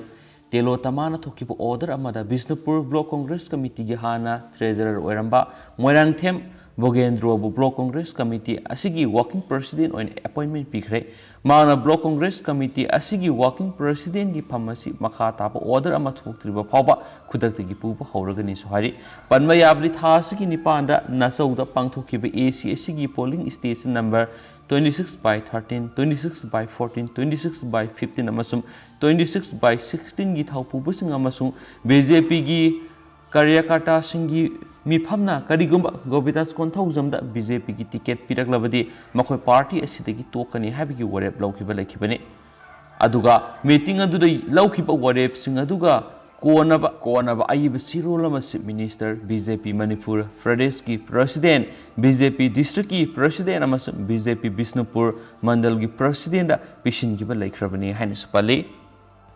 ꯇꯦꯂꯣꯇꯃꯥꯅ ꯊꯣꯛꯈꯤꯕ ꯑꯣꯔꯗꯔ ꯑꯃꯗ ꯕꯤꯁꯅꯨꯄꯨꯔ ꯕ꯭ꯂꯣꯛ ꯀꯣꯡꯒ꯭ꯔꯦꯁ ꯀꯃꯤꯇꯤꯒꯤ ꯍꯥꯟꯅ ꯇ꯭ꯔꯦꯖꯔꯔ ꯑꯣꯏꯔꯝꯕ ꯃꯣꯏꯔꯥꯡꯊꯦꯝ ꯕꯣꯒꯦꯟꯗ꯭ꯔꯣꯕꯨ Block Congress Committee ꯑꯁꯤꯒꯤ Working President ꯑꯣꯏꯅ appointment ꯄꯤꯈ꯭ꯔꯦ꯫ ꯃꯍꯥꯛꯅ Block Congress Committee ꯑꯁꯤꯒꯤ Working Presidentꯀꯤ ꯐꯝ ꯑꯁꯤ ꯃꯈꯥ ꯇꯥꯕ order ꯑꯃ ꯊꯣꯛꯇ꯭ꯔꯤꯕ ꯐꯥꯎꯕ ꯈꯨꯗꯛꯇꯒꯤ ꯄꯨꯕ ꯍꯧꯔꯒꯅꯤꯁꯨ ꯍꯥꯏꯔꯤ꯫ ꯄꯟꯕ ꯌꯥꯕꯗꯤ, ꯊꯥ ꯑꯁꯤꯒꯤ ꯅꯤꯄꯥꯟꯗ ꯅꯆꯧꯗ ꯄꯥꯡꯊꯣꯛꯈꯤꯕ A C ꯑꯁꯤꯒꯤ polling station number twenty six by thirteen, twenty six by fourteen, twenty six by fifteen ꯑꯃꯁꯨꯡ twenty six by sixteenꯒꯤ ꯊꯧꯄꯨꯕꯁꯤꯡ ꯑꯃꯁꯨꯡ BJPꯒꯤ ꯀꯥꯔꯌꯀꯔꯇꯥꯁꯤꯡꯒꯤ ꯃꯤꯐꯝꯅ ꯀꯔꯤꯒꯨꯝꯕ ꯒꯣꯕꯤꯟꯗꯥꯁ ꯀꯣꯟꯊꯧꯖꯝꯗ BJPꯒꯤ ticket ꯄꯤꯔꯛꯂꯕꯗꯤ ꯃꯈꯣꯏ party ꯑꯁꯤꯗꯒꯤ ꯇꯣꯛꯀꯅꯤ ꯍꯥꯏꯕꯒꯤ ꯋꯥꯔꯦꯞ ꯂꯧꯈꯤꯕ ꯂꯩꯈꯤꯕꯅꯤ꯫ ꯑꯗꯨꯒ meeting ꯑꯗꯨꯗ ꯂꯧꯈꯤꯕ ꯋꯥꯔꯦꯞꯁꯤꯡ ꯑꯗꯨꯒ ꯀꯣꯟꯅꯕ ꯀꯣꯟꯅꯕ ꯑꯏꯕ ꯆꯦꯔꯣꯜ ꯑꯃ Chief Minister, BJP ꯃꯅꯤꯄꯨꯔ ꯄ꯭ꯔꯗꯦꯁꯀꯤ President, BJP Districtꯀꯤ President ꯑꯃꯁꯨꯡ BJP ꯕꯤꯁꯅꯨꯄꯨꯔ ꯃꯟꯗꯜꯒꯤ Presidentꯗ ꯄꯤꯁꯤꯟꯈꯤꯕ ꯂꯩꯈ꯭ꯔꯕꯅꯤ ꯍꯥꯏꯅꯁꯨ ꯄꯜꯂꯤ꯫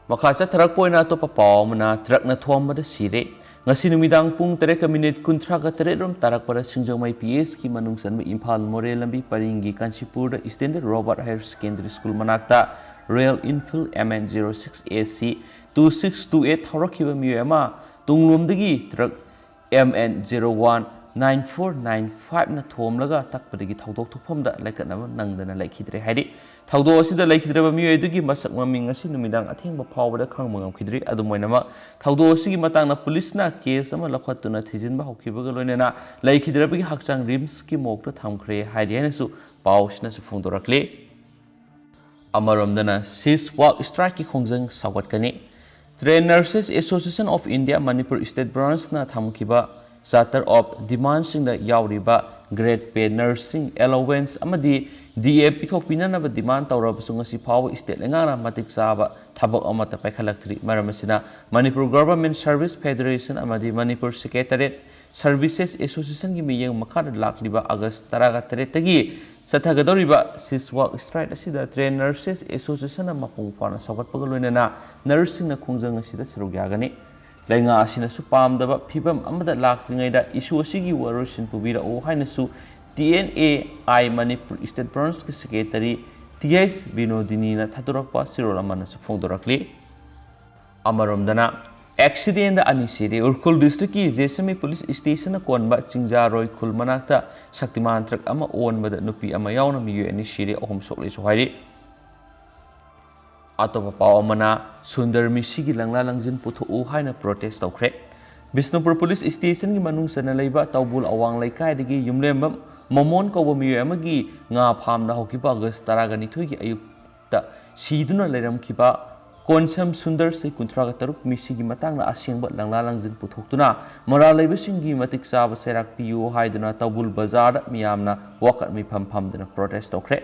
ꯃꯈꯥ ꯆꯠꯊꯔꯛꯄ ꯑꯣꯏꯅ ꯑꯇꯣꯞꯄ ꯄꯥꯎ ꯑꯃꯅ, truckꯅ ꯊꯣꯝꯕꯗ ꯁꯤꯔꯦ꯫ ꯉꯁꯤ ꯅꯨꯃꯤꯗꯥꯡ ꯄꯨꯡ ꯇꯔꯦꯠꯀ minute ꯀꯨꯟꯊ꯭ꯔꯥꯒ ꯇꯔꯦꯠ ꯔꯣꯝ ꯇꯥꯔꯛꯄꯗ ꯁꯤꯡꯖꯃꯩ PHꯀꯤ ꯃꯅꯨꯡ ꯆꯟꯕ ꯏꯝꯐꯥꯜ ꯃꯣꯔꯦ ꯂꯝꯕꯤ ꯄꯔꯤꯡꯒꯤ ꯀꯥꯟꯆꯤꯄꯨꯔꯗ Standard Robert Higher Secondary School ꯃꯅꯥꯛꯇ Royal Enfield MN zero six AC two six two eight ꯊꯧꯔꯛꯈꯤꯕ ꯃꯤꯑꯣꯏ ꯑꯃ ꯇꯨꯡꯂꯣꯝꯗꯒꯤ truck MN zero one nine four nine fiveꯅ ꯊꯣꯝꯂꯒ ꯇꯛꯄꯗꯒꯤ ꯊꯧꯗꯣꯛ ꯊꯣꯛꯐꯝꯗ ꯂꯥꯏꯀꯠꯅꯕ ꯅꯪꯗꯅ ꯂꯩꯈꯤꯗ꯭ꯔꯦ ꯍꯥꯏꯔꯤ꯫ ꯊꯧꯗꯣꯛ ꯑꯁꯤꯗ ꯂꯩꯈꯤꯗ꯭ꯔꯕ ꯃꯤꯑꯣꯏ ꯑꯗꯨꯒꯤ ꯃꯁꯛ ꯃꯃꯤꯡ ꯉꯁꯤ ꯅꯨꯃꯤꯗꯥꯡ ꯑꯊꯦꯡꯕ ꯐꯥꯎꯕꯗ ꯈꯪꯕ ꯉꯝꯈꯤꯗ꯭ꯔꯤ꯫ ꯑꯗꯨꯝ ꯑꯣꯏꯅꯃꯛ, ꯊꯧꯗꯣꯛ ꯑꯁꯤꯒꯤ ꯃꯇꯥꯡꯗ ꯄꯨꯂꯤꯁꯅ case ꯑꯃ ꯂꯧꯈꯠꯇꯨꯅ ꯊꯤꯖꯤꯟꯕ ꯍꯧꯈꯤꯕꯒ ꯂꯣꯏꯅꯅ ꯂꯩꯈꯤꯗ꯭ꯔꯕꯒꯤ ꯍꯛꯆꯥꯡ RIMSꯀꯤ morgueꯇ ꯊꯝꯈ꯭ꯔꯦ ꯍꯥꯏꯔꯤ ꯍꯥꯏꯅꯁꯨ ꯄꯥꯎ ꯑꯁꯤꯅꯁꯨ ꯐꯣꯡꯗꯣꯔꯛꯂꯤ꯫ ꯑꯃꯔꯣꯝꯗꯅ, cease work strikeꯀꯤ ꯈꯣꯡꯖꯪ ꯁꯧꯒꯠꯀꯅꯤ꯫ Trained Nurses Association of India Manipur State Branchꯅ ꯊꯝꯈꯤꯕ Charter of Demandꯁꯤꯡꯗ ꯌꯥꯎꯔꯤꯕ grade pay, nursing allowance ꯑꯃꯗꯤ DA ꯄꯤꯊꯣꯛꯄꯤꯅꯅꯕ demand ꯇꯧꯔꯕꯁꯨ ꯉꯁꯤ ꯐꯥꯎꯕ state ꯂꯩꯉꯥꯛꯅ ꯃꯇꯤꯛ ꯆꯥꯕ ꯊꯕꯛ ꯑꯃꯠꯇ ꯄꯥꯏꯈꯠꯂꯛꯇ꯭ꯔꯤ꯫ ꯃꯔꯝ ꯑꯁꯤꯅ, Manipur Government Service Federation ꯑꯃꯗꯤ Manipur Secretariat Services Associationꯒꯤ ꯃꯤꯠꯌꯦꯡ ꯃꯈꯥꯗ ꯂꯥꯛꯂꯤꯕ August ꯇꯔꯥꯒ ꯇꯔꯦꯠꯇꯒꯤ ꯆꯠꯊꯒꯗꯧꯔꯤꯕ cease work strike ꯑꯁꯤꯗ Trained Nurses Associationꯅ ꯃꯄꯨꯡ ꯐꯥꯅ ꯁꯧꯒꯠꯄꯒ ꯂꯣꯏꯅꯅ nurseꯁꯤꯡꯅ ꯈꯣꯡꯖꯪ ꯑꯁꯤꯗ ꯁꯔꯨꯛ ꯌꯥꯒꯅꯤ꯫ ꯂꯩꯉꯥꯛ ꯑꯁꯤꯅꯁꯨ ꯄꯥꯝꯗꯕ ꯐꯤꯚꯝ ꯑꯃꯗ ꯂꯥꯛꯇ꯭ꯔꯤꯉꯩꯗ issue ꯑꯁꯤꯒꯤ ꯋꯥꯔꯣꯏꯁꯤꯟ ꯄꯨꯕꯤꯔꯛꯎ ꯍꯥꯏꯅꯁꯨ TNAI Manipur State Branchꯀꯤ Secretary TH ꯕꯤꯅꯣꯗꯤꯅꯤꯅ ꯊꯥꯗꯣꯔꯛꯄ ꯆꯦꯔꯣꯜ ꯑꯃꯅꯁꯨ ꯐꯣꯡꯗꯣꯔꯛꯂꯤ꯫ ꯑꯃꯔꯣꯝꯗꯅ, ꯑꯦꯛꯁꯤꯗꯦꯟꯗ ꯑꯅꯤ ꯁꯤꯔꯦ꯫ ꯎꯈ꯭ꯔꯨꯜ ꯗꯤꯁꯇ꯭ꯔꯤꯛꯀꯤ ꯖꯦꯁꯃꯤ ꯄꯨꯂꯤꯁ ꯁ꯭ꯇꯦꯁꯟꯅ ꯀꯣꯟꯕ ꯆꯤꯡꯖꯥꯔꯣꯏ ꯈꯨꯜ ꯃꯅꯥꯛꯇ ꯁꯛꯇꯤꯃꯥꯟ ꯇ꯭ꯔꯛ ꯑꯃ ꯑꯣꯟꯕꯗ ꯅꯨꯄꯤ ꯑꯃ ꯌꯥꯎꯅ ꯃꯤꯑꯣꯏ ꯑꯅꯤ ꯁꯤꯔꯦ, ꯑꯍꯨꯝ ꯁꯣꯛꯂꯦꯁꯨ ꯍꯥꯏꯔꯤ꯫ ꯑꯇꯣꯞꯄ ꯄꯥꯎ ꯑꯃꯅ, ꯁꯨꯟꯗꯔ ꯃꯤꯁꯤꯒꯤ ꯂꯪꯂꯥ ꯂꯪꯖꯤꯟ ꯄꯨꯊꯣꯛꯎ ꯍꯥꯏꯅ ꯄ꯭ꯔꯣꯇꯦꯁ ꯇꯧꯈ꯭ꯔꯦ꯫ ꯕꯤꯁꯅꯨꯄꯨꯔ ꯄꯨꯂꯤꯁ ꯁ꯭ꯇꯦꯁꯟꯒꯤ ꯃꯅꯨꯡ ꯆꯟꯅ ꯂꯩꯕ ꯇꯧꯕꯨꯜ ꯑꯋꯥꯡ ꯂꯩꯀꯥꯏꯗꯒꯤ ꯌꯨꯝꯂꯦꯝꯕ ꯃꯣꯃꯣꯟ ꯀꯧꯕ ꯃꯤꯑꯣꯏ ꯑꯃꯒꯤ ꯉꯥ ꯐꯥꯝꯗ ꯍꯧꯈꯤꯕ ꯑꯥꯒꯁ ꯇꯔꯥꯒ ꯅꯤꯊꯣꯏꯒꯤ ꯑꯌꯨꯛꯇ ꯁꯤꯗꯨꯅ ꯂꯩꯔꯝꯈꯤꯕ ꯀꯣꯟꯁꯝ ꯁꯨꯟꯗꯔ, ꯆꯍꯤ ꯀꯨꯟꯊ꯭ꯔꯥꯒ ꯇꯔꯨꯛ, ꯃꯤꯁꯤꯒꯤ ꯃꯇꯥꯡꯗ ꯑꯁꯦꯡꯕ ꯂꯪꯂꯥ ꯂꯪꯖꯤꯟ ꯄꯨꯊꯣꯛꯇꯨꯅ ꯃꯔꯥꯜ ꯂꯩꯕꯁꯤꯡꯒꯤ ꯃꯇꯤꯛ ꯆꯥꯕ ꯆꯩꯔꯥꯛ ꯄꯤꯌꯨ ꯍꯥꯏꯗꯨꯅ ꯇꯧꯕꯨꯜ ꯕꯖꯥꯔꯗ ꯃꯤꯌꯥꯝꯅ ꯋꯥꯀꯠ ꯃꯤꯐꯝ ꯐꯝꯗꯨꯅ ꯄ꯭ꯔꯣꯇꯦꯁ ꯇꯧꯈ꯭ꯔꯦ꯫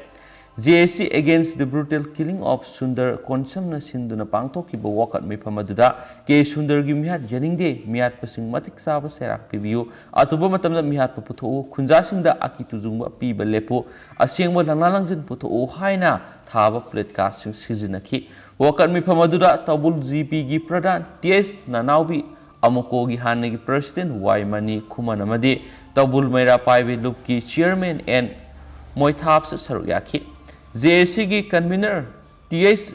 J A C against the brutal killing of Sundar ꯀꯣꯟꯁꯝꯅ ꯁꯤꯟꯗꯨꯅ ꯄꯥꯡꯊꯣꯛꯈꯤꯕ ꯋꯥꯀꯠ ꯃꯤꯐꯝ ꯑꯗꯨꯗ ꯀꯦ ꯁꯨꯟꯗꯔꯒꯤ ꯃꯤꯍꯥꯠ ꯌꯥꯅꯤꯡꯗꯦ, ꯃꯤꯍꯥꯠꯄꯁꯤꯡ ꯃꯇꯤꯛ ꯆꯥꯕ ꯆꯩꯔꯥꯛ ꯄꯤꯕꯤꯌꯨ, ꯑꯊꯨꯕ ꯃꯇꯝꯗ ꯃꯤꯍꯥꯠꯄ ꯄꯨꯊꯣꯛꯎ, ꯈꯨꯟꯖꯥꯁꯤꯡꯗ ꯑꯀꯤ ꯇꯨꯖꯨꯡꯕ ꯄꯤꯕ ꯂꯦꯞꯄꯨ, ꯑꯁꯦꯡꯕ ꯂꯪꯂꯥ ꯂꯪꯖꯤꯟ ꯄꯨꯊꯣꯛꯎ ꯍꯥꯏꯅ ꯊꯥꯕ placard ꯁꯤꯡ ꯁꯤꯖꯤꯟꯅꯈꯤ꯫ ꯋꯥꯀꯠ ꯃꯤꯐꯝ ꯑꯗꯨꯗ ꯇꯧꯕꯨꯜ G P ꯒꯤ ꯄ꯭ꯔꯙꯥꯟ T S ꯅꯅꯥꯎꯕꯤ, ꯑꯃꯨꯀꯣꯒꯤ ꯍꯥꯟꯅꯒꯤ president Y ꯃꯅꯤ ꯈꯨꯃꯟ ꯑꯃꯗꯤ ꯇꯧꯕꯨꯜ ꯃꯩꯔꯥ ꯄꯥꯏꯕꯤ ꯂꯨꯞꯀꯤ chairman N ꯃꯣꯏꯊꯥꯞꯁꯨ ꯁꯔꯨꯛ ꯌꯥꯈꯤ꯫ J A C ꯒꯤ convener T S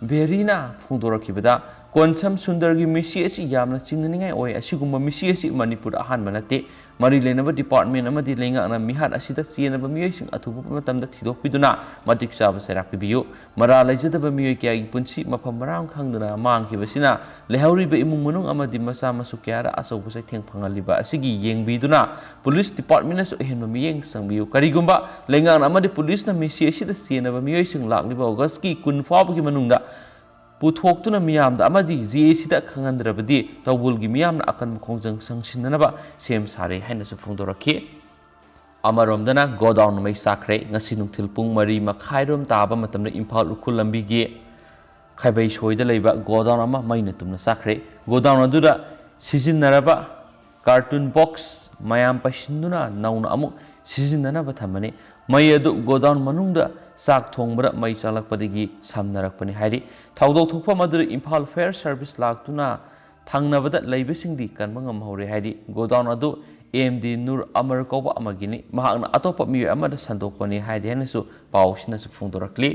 ꯚꯦꯔꯤꯅ ꯐꯣꯡꯗꯣꯔꯛꯈꯤꯕꯗ, ꯀꯣꯟꯁꯝ ꯁꯨꯟꯗꯔꯒꯤ ꯃꯤꯁꯤ ꯑꯁꯤ ꯌꯥꯝꯅ ꯆꯤꯡꯅꯅꯤꯡꯉꯥꯏ ꯑꯣꯏ꯫ ꯑꯁꯤꯒꯨꯝꯕ ꯃꯤꯁꯤ ꯑꯁꯤ ꯃꯅꯤꯄꯨꯔꯗ ꯑꯍꯥꯟꯕ ꯅꯠꯇꯦ꯫ ꯃꯔꯤ ꯂꯩꯅꯕ department ꯑꯃꯗꯤ ꯂꯩꯉꯥꯛꯅ ꯃꯤꯍꯥꯠ ꯑꯁꯤꯗ ꯆꯦꯟꯅꯕ ꯃꯤꯑꯣꯏꯁꯤꯡ ꯑꯊꯨꯕ ꯃꯇꯝꯗ ꯊꯤꯗꯣꯛꯄꯤꯗꯨꯅ ꯃꯇꯤꯛ ꯆꯥꯕ ꯆꯩꯔꯥꯛ ꯄꯤꯕꯤꯌꯨ꯫ ꯃꯔꯥꯜ ꯂꯩꯖꯗꯕ ꯃꯤꯑꯣꯏ ꯀꯌꯥꯒꯤ ꯄꯨꯟꯁꯤ ꯃꯐꯝ ꯃꯔꯥꯡ ꯈꯪꯗꯅ ꯃꯥꯡꯈꯤꯕꯁꯤꯅ ꯂꯩꯍꯧꯔꯤꯕ ꯏꯃꯨꯡ ꯃꯅꯨꯡ ꯑꯃꯗꯤ ꯃꯆꯥ ꯃꯁꯨ ꯀꯌꯥꯗ ꯑꯆꯧꯕ ꯆꯩꯊꯦꯡ ꯐꯪꯍꯜꯂꯤꯕ ꯑꯁꯤꯒꯤ ꯌꯦꯡꯕꯤꯗꯨꯅ ꯄꯨꯂꯤꯁ department ꯅꯁꯨ ꯑꯍꯦꯟꯕ ꯃꯤꯠꯌꯦꯡ ꯆꯪꯕꯤꯌꯨ꯫ ꯀꯔꯤꯒꯨꯝꯕ ꯂꯩꯉꯥꯛꯅ ꯑꯃꯗꯤ ꯄꯨꯂꯤꯁꯅ ꯃꯤꯁꯤ ꯑꯁꯤꯗ ꯆꯦꯟꯅꯕ ꯃꯤꯑꯣꯏꯁꯤꯡ ꯂꯥꯛꯂꯤꯕ ꯑꯣꯒꯁꯀꯤ ꯀꯨꯟ ꯐꯥꯎꯕꯒꯤ ꯃꯅꯨꯡꯗ ꯄꯨꯊꯣꯛꯇꯨꯅ ꯃꯤꯌꯥꯝꯗ ꯑꯃꯗꯤ J A C ꯗ ꯈꯪꯍꯟꯗ꯭ꯔꯕꯗꯤ ꯇꯧꯕꯨꯜꯒꯤ ꯃꯤꯌꯥꯝꯅ ꯑꯀꯟꯕ ꯈꯣꯡꯖꯪ ꯆꯪꯁꯤꯟꯅꯅꯕ ꯁꯦꯝ ꯁꯥꯔꯦ ꯍꯥꯏꯅꯁꯨ ꯐꯣꯡꯗꯣꯔꯛꯈꯤ꯫ ꯑꯃꯔꯣꯝꯗꯅ ꯒꯣꯗꯥꯎꯟ ꯃꯩ ꯆꯥꯛꯈ꯭ꯔꯦ꯫ ꯉꯁꯤ ꯅꯨꯡꯊꯤꯜ ꯄꯨꯡ ꯃꯔꯤ ꯃꯈꯥꯏꯔꯣꯝ ꯇꯥꯕ ꯃꯇꯝꯗ ꯏꯝꯐꯥꯜ ꯎꯈ꯭ꯔꯨꯜ ꯂꯝꯕꯤꯒꯤ ꯈꯩꯕꯩ ꯁꯣꯏꯗ ꯂꯩꯕ ꯒꯣꯗꯥꯎꯟ ꯑꯃ ꯃꯩꯅ ꯇꯨꯝꯅ ꯆꯥꯛꯈ꯭ꯔꯦ꯫ ꯒꯣꯗꯥꯎꯟ ꯑꯗꯨꯗ ꯁꯤꯖꯤꯟꯅꯔꯕ carton box ꯃꯌꯥꯝ ꯄꯩꯁꯤꯟꯗꯨꯅ ꯅꯧꯅ ꯑꯃꯨꯛ ꯁꯤꯖꯤꯟꯅꯅꯕ ꯊꯝꯕꯅꯤ꯫ ꯃꯩ ꯑꯗꯨ ꯒꯣꯗꯥꯎꯟ ꯃꯅꯨꯡꯗ ꯆꯥꯛ ꯊꯣꯡꯕꯗ ꯃꯩ ꯆꯥꯛꯂꯛꯄꯗꯒꯤ ꯁꯝꯅꯔꯛꯄꯅꯤ ꯍꯥꯏꯔꯤ꯫ ꯊꯧꯗꯣꯛ ꯊꯣꯛꯐꯝ ꯑꯗꯨꯗ ꯏꯝꯐꯥꯜ fire service ꯂꯥꯛꯇꯨꯅ ꯊꯪꯅꯕꯗ ꯂꯩꯕꯁꯤꯡꯗꯤ ꯀꯟꯕ ꯉꯝꯍꯧꯔꯦ ꯍꯥꯏꯔꯤ꯫ ꯒꯣꯗꯥꯎꯟ ꯑꯗꯨ M D ꯅꯨꯔ ꯑꯃꯔ ꯀꯧꯕ ꯑꯃꯒꯤꯅꯤ꯫ ꯃꯍꯥꯛꯅ ꯑꯇꯣꯞꯄ ꯃꯤꯑꯣꯏ ꯑꯃꯗ ꯁꯟꯗꯣꯛꯄꯅꯤ ꯍꯥꯏꯔꯤ ꯍꯥꯏꯅꯁꯨ ꯄꯥꯎꯁꯤꯅꯁꯨ ꯐꯣꯡꯗꯣꯔꯛꯂꯤ꯫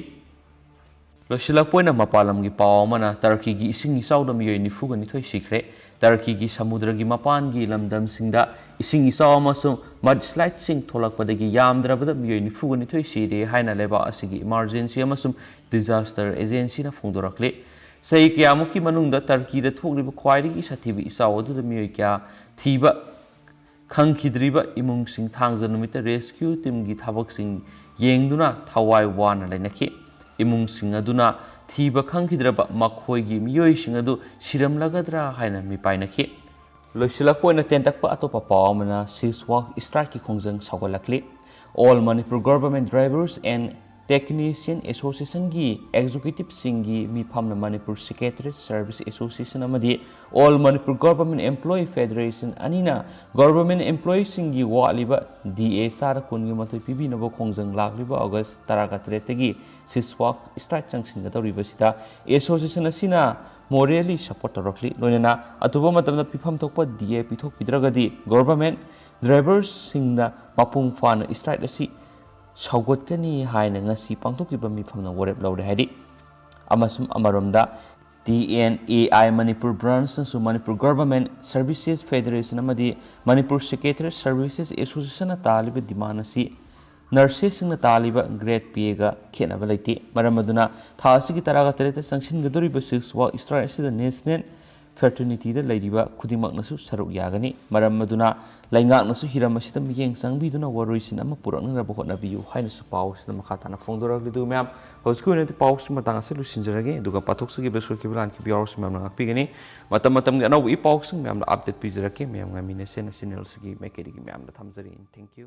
ꯂꯣꯏꯁꯤꯜꯂꯛꯄ ꯑꯣꯏꯅ ꯃꯄꯥꯟ ꯂꯝꯒꯤ ꯄꯥꯎ ꯑꯃꯅ ꯇꯔꯀꯤꯒꯤ ꯏꯁꯤꯡ ꯏꯆꯥꯎꯗ ꯃꯤꯑꯣꯏ ꯅꯤꯐꯨꯒ ꯅꯤꯊꯣꯏ ꯁꯤꯈ꯭ꯔꯦ꯫ ꯇꯔꯀꯤꯒꯤ ꯁꯃꯨꯗ꯭ꯔꯒꯤ ꯃꯄꯥꯟꯒꯤ ꯂꯝꯗꯝꯁꯤꯡꯗ ꯏꯁꯤꯡ ꯏꯆꯥꯎ ꯑꯃꯁꯨꯡ ꯃꯗꯁ꯭ꯂꯥꯏꯗꯁꯤꯡ ꯊꯣꯛꯂꯛꯄꯗꯒꯤ ꯌꯥꯝꯗ꯭ꯔꯕꯗ ꯃꯤꯑꯣꯏ ꯅꯤꯐꯨꯒ ꯅꯤꯊꯣꯏ ꯁꯤꯔꯦ ꯍꯥꯏꯅ ꯂꯩꯕꯥꯛ ꯑꯁꯤꯒꯤ ꯏꯃꯥꯔꯖꯦꯟꯁꯤ ꯑꯃꯁꯨꯡ ꯗꯤꯖꯥꯁꯇꯔ ꯑꯦꯖꯦꯟꯁꯤꯅ ꯐꯣꯡꯗꯣꯔꯛꯂꯤ꯫ ꯆꯍꯤ ꯀꯌꯥꯃꯨꯛꯀꯤ ꯃꯅꯨꯡꯗ ꯇꯔꯀꯤꯗ ꯊꯣꯛꯂꯤꯕ ꯈ꯭ꯋꯥꯏꯗꯒꯤ ꯁꯥꯊꯤꯕ ꯏꯆꯥꯎ ꯑꯗꯨꯗ ꯃꯤꯑꯣꯏ ꯀꯌꯥ ꯊꯤꯕ ꯈꯪꯈꯤꯗ꯭ꯔꯤꯕ ꯏꯃꯨꯡꯁꯤꯡ ꯊꯥꯡꯖ ꯅꯨꯃꯤꯠꯇ ꯔꯦꯁꯀ꯭ꯌꯨ ꯇꯤꯝꯒꯤ ꯊꯕꯛꯁꯤꯡ ꯌꯦꯡꯗꯨꯅ ꯊꯋꯥꯏ ꯋꯥꯅ ꯂꯩꯅꯈꯤ꯫ ꯏꯃꯨꯡꯁꯤꯡ ꯑꯗꯨꯅ ꯊꯤꯕ ꯈꯪꯈꯤꯗ꯭ꯔꯕ ꯃꯈꯣꯏꯒꯤ ꯃꯤꯑꯣꯏꯁꯤꯡ ꯑꯗꯨ ꯁꯤꯔꯝꯂꯒꯗ꯭ꯔꯥ ꯍꯥꯏꯅ ꯃꯤꯄꯥꯏꯅꯈꯤ꯫ ꯂꯣꯏꯁꯤꯜꯂꯛꯄ ꯑꯣꯏꯅ ꯇꯦꯟꯇꯛꯄ ꯑꯇꯣꯞꯄ ꯄꯥꯎ ꯑꯃꯅ ꯁꯤꯁꯋꯥꯛ ꯁ꯭ꯇ꯭ꯔꯥꯏꯛꯀꯤ ꯈꯣꯡꯖꯪ ꯁꯧꯒꯠꯂꯛꯂꯤ꯫ All Manipur Government Drivers and Technician Associationꯒꯤ ꯑꯦꯛꯖꯤꯀ꯭ꯌꯨꯇꯤꯚꯁꯤꯡꯒꯤ ꯃꯤꯐꯝꯅ ꯃꯅꯤꯄꯨꯔ ꯁꯦꯀ꯭ꯔꯦꯇꯔꯤ ꯁꯔꯚꯤꯁ ꯑꯦꯁꯣꯁꯤꯌꯦꯁꯟ ꯑꯃꯗꯤ All Manipur Government Employee Federation ꯑꯅꯤꯅ ꯒꯣꯚꯔꯟꯃꯦꯟꯠ ꯑꯦꯝꯄ꯭ꯂꯣꯌꯤꯁꯤꯡꯒꯤ ꯋꯥꯠꯂꯤꯕ ꯗꯤ ꯑꯦ ꯆꯥꯗ ꯀꯨꯟꯒ ꯃꯥꯊꯣꯏ ꯄꯤꯕꯤꯅꯕ ꯈꯣꯡꯖꯪ ꯂꯥꯛꯂꯤꯕ ꯑꯣꯒꯁ ꯇꯔꯥꯒ ꯇꯔꯦꯠꯇꯒꯤ ꯁꯤꯁꯋꯥꯛ ꯁ꯭ꯇ꯭ꯔꯥꯏꯛ ꯆꯪꯁꯤꯟꯒꯗꯧꯔꯤꯕꯁꯤꯗ ꯑꯦꯁꯣꯁꯤꯌꯦꯁꯟ ꯑꯁꯤꯅ ꯃꯣꯔꯦꯜꯂꯤ ꯁꯄꯣꯔꯠ ꯇꯧꯔꯛꯂꯤ꯫ ꯂꯣꯏꯅꯅ ꯑꯊꯨꯕ ꯃꯇꯝꯗ ꯄꯤꯐꯝ ꯊꯣꯛꯄ ꯗꯤ ꯑꯦ ꯄꯤꯊꯣꯛꯄꯤꯗ꯭ꯔꯒꯗꯤ ꯒꯣꯚꯔꯟꯃꯦꯟꯠ ꯗ꯭ꯔꯥꯏꯚꯔꯁꯤꯡꯅ ꯃꯄꯨꯡ ꯐꯥꯅ ꯁ꯭ꯇ꯭ꯔꯥꯏꯛ ꯑꯁꯤ ꯁꯧꯒꯠꯀꯅꯤ ꯍꯥꯏꯅ ꯉꯁꯤ ꯄꯥꯡꯊꯣꯛꯈꯤꯕ ꯃꯤꯐꯝꯅ ꯋꯥꯔꯦꯞ ꯂꯧꯔꯦ ꯍꯥꯏꯔꯤ꯫ ꯑꯃꯁꯨꯡ ꯑꯃꯔꯣꯝꯗ T N A I Manipur ꯕ꯭ꯔꯥꯟꯁꯅꯁꯨ ꯃꯅꯤꯄꯨꯔ ꯒꯣꯚꯔꯟꯃꯦꯟꯠ ꯁꯔꯚꯤꯁꯦꯁ ꯐꯦꯗꯔꯦꯁꯟ ꯑꯃꯗꯤ ꯃꯅꯤꯄꯨꯔ ꯁꯦꯀ꯭ꯔꯦꯇꯔꯤ ꯁꯔꯚꯤꯁꯦꯁ ꯑꯦꯁꯣꯁꯤꯌꯦꯁꯟꯅ ꯇꯥꯜꯂꯤꯕ ꯗꯤꯃꯥꯟ ꯑꯁꯤ ꯅꯔꯁꯦꯁꯁꯤꯡꯅ ꯇꯥꯜꯂꯤꯕ ꯒ꯭ꯔꯦꯗ ꯄꯦꯒ ꯈꯦꯠꯅꯕ ꯂꯩꯇꯦ꯫ ꯃꯔꯝ ꯑꯗꯨꯅ ꯊꯥ ꯑꯁꯤꯒꯤ ꯇꯔꯥꯒ ꯇꯔꯦꯠꯇ ꯆꯪꯁꯤꯟꯒꯗꯧꯔꯤꯕ ꯁꯤꯁꯋꯥꯛ ꯁ꯭ꯇ꯭ꯔꯥꯏꯛ ꯑꯁꯤꯗ ꯅꯦꯁꯅꯦꯜ ꯐ꯭ꯔꯦꯇꯔꯅꯤꯇꯤꯗ ꯂꯩꯔꯤꯕ ꯈꯨꯗꯤꯡꯃꯛꯅꯁꯨ ꯁꯔꯨꯛ ꯌꯥꯒꯅꯤ꯫ ꯃꯔꯝ ꯑꯗꯨꯅ ꯂꯩꯉꯥꯛꯅꯁꯨ ꯍꯤꯔꯝ ꯑꯁꯤꯗ ꯃꯤꯠꯌꯦꯡ ꯆꯪꯕꯤꯗꯨꯅ ꯋꯥꯔꯣꯏꯁꯤꯟ ꯑꯃ ꯄꯨꯔꯛꯅꯅꯕ ꯍꯣꯠꯅꯕꯤꯌꯨ ꯍꯥꯏꯅꯁꯨ ꯄꯥꯎ ꯑꯁꯤꯅ ꯃꯈꯥ ꯇꯥꯅ ꯐꯣꯡꯗꯣꯔꯛꯂꯤ꯫ ꯑꯗꯨ ꯃꯌꯥꯝ, ꯍꯧꯖꯤꯛꯀꯤ ꯑꯣꯏꯅꯗꯤ ꯄꯥꯎꯁꯤ ꯃꯇꯥꯡ ꯑꯁꯤꯗ ꯂꯣꯏꯁꯤꯟꯖꯔꯒꯦ꯫ ꯑꯗꯨꯒ ꯄꯥꯊꯣꯛꯆꯈꯤꯕ, ꯁꯣꯏꯈꯤꯕ, ꯂꯥꯟꯈꯤꯕ ꯌꯥꯎꯔꯁꯨ ꯃꯌꯥꯝꯅ ꯉꯥꯛꯄꯤꯒꯅꯤ꯫ ꯃꯇꯝ ꯃꯇꯝꯒꯤ ꯑꯅꯧꯕ ꯏ ꯄꯥꯎꯁꯤꯡ ꯃꯌꯥꯝꯅ ꯑꯞꯗꯦꯠ ꯄꯤꯖꯔꯛꯀꯦ꯫ ꯃꯌꯥꯝ ꯉꯥꯏꯃꯤꯟꯅꯁꯦꯅ ꯆꯦꯅꯦꯜꯁꯤꯒꯤ ꯃꯥꯏꯀꯩꯗꯒꯤ ꯃꯌꯥꯝꯗ ꯊꯝꯖꯔꯤ꯫ Thank you꯫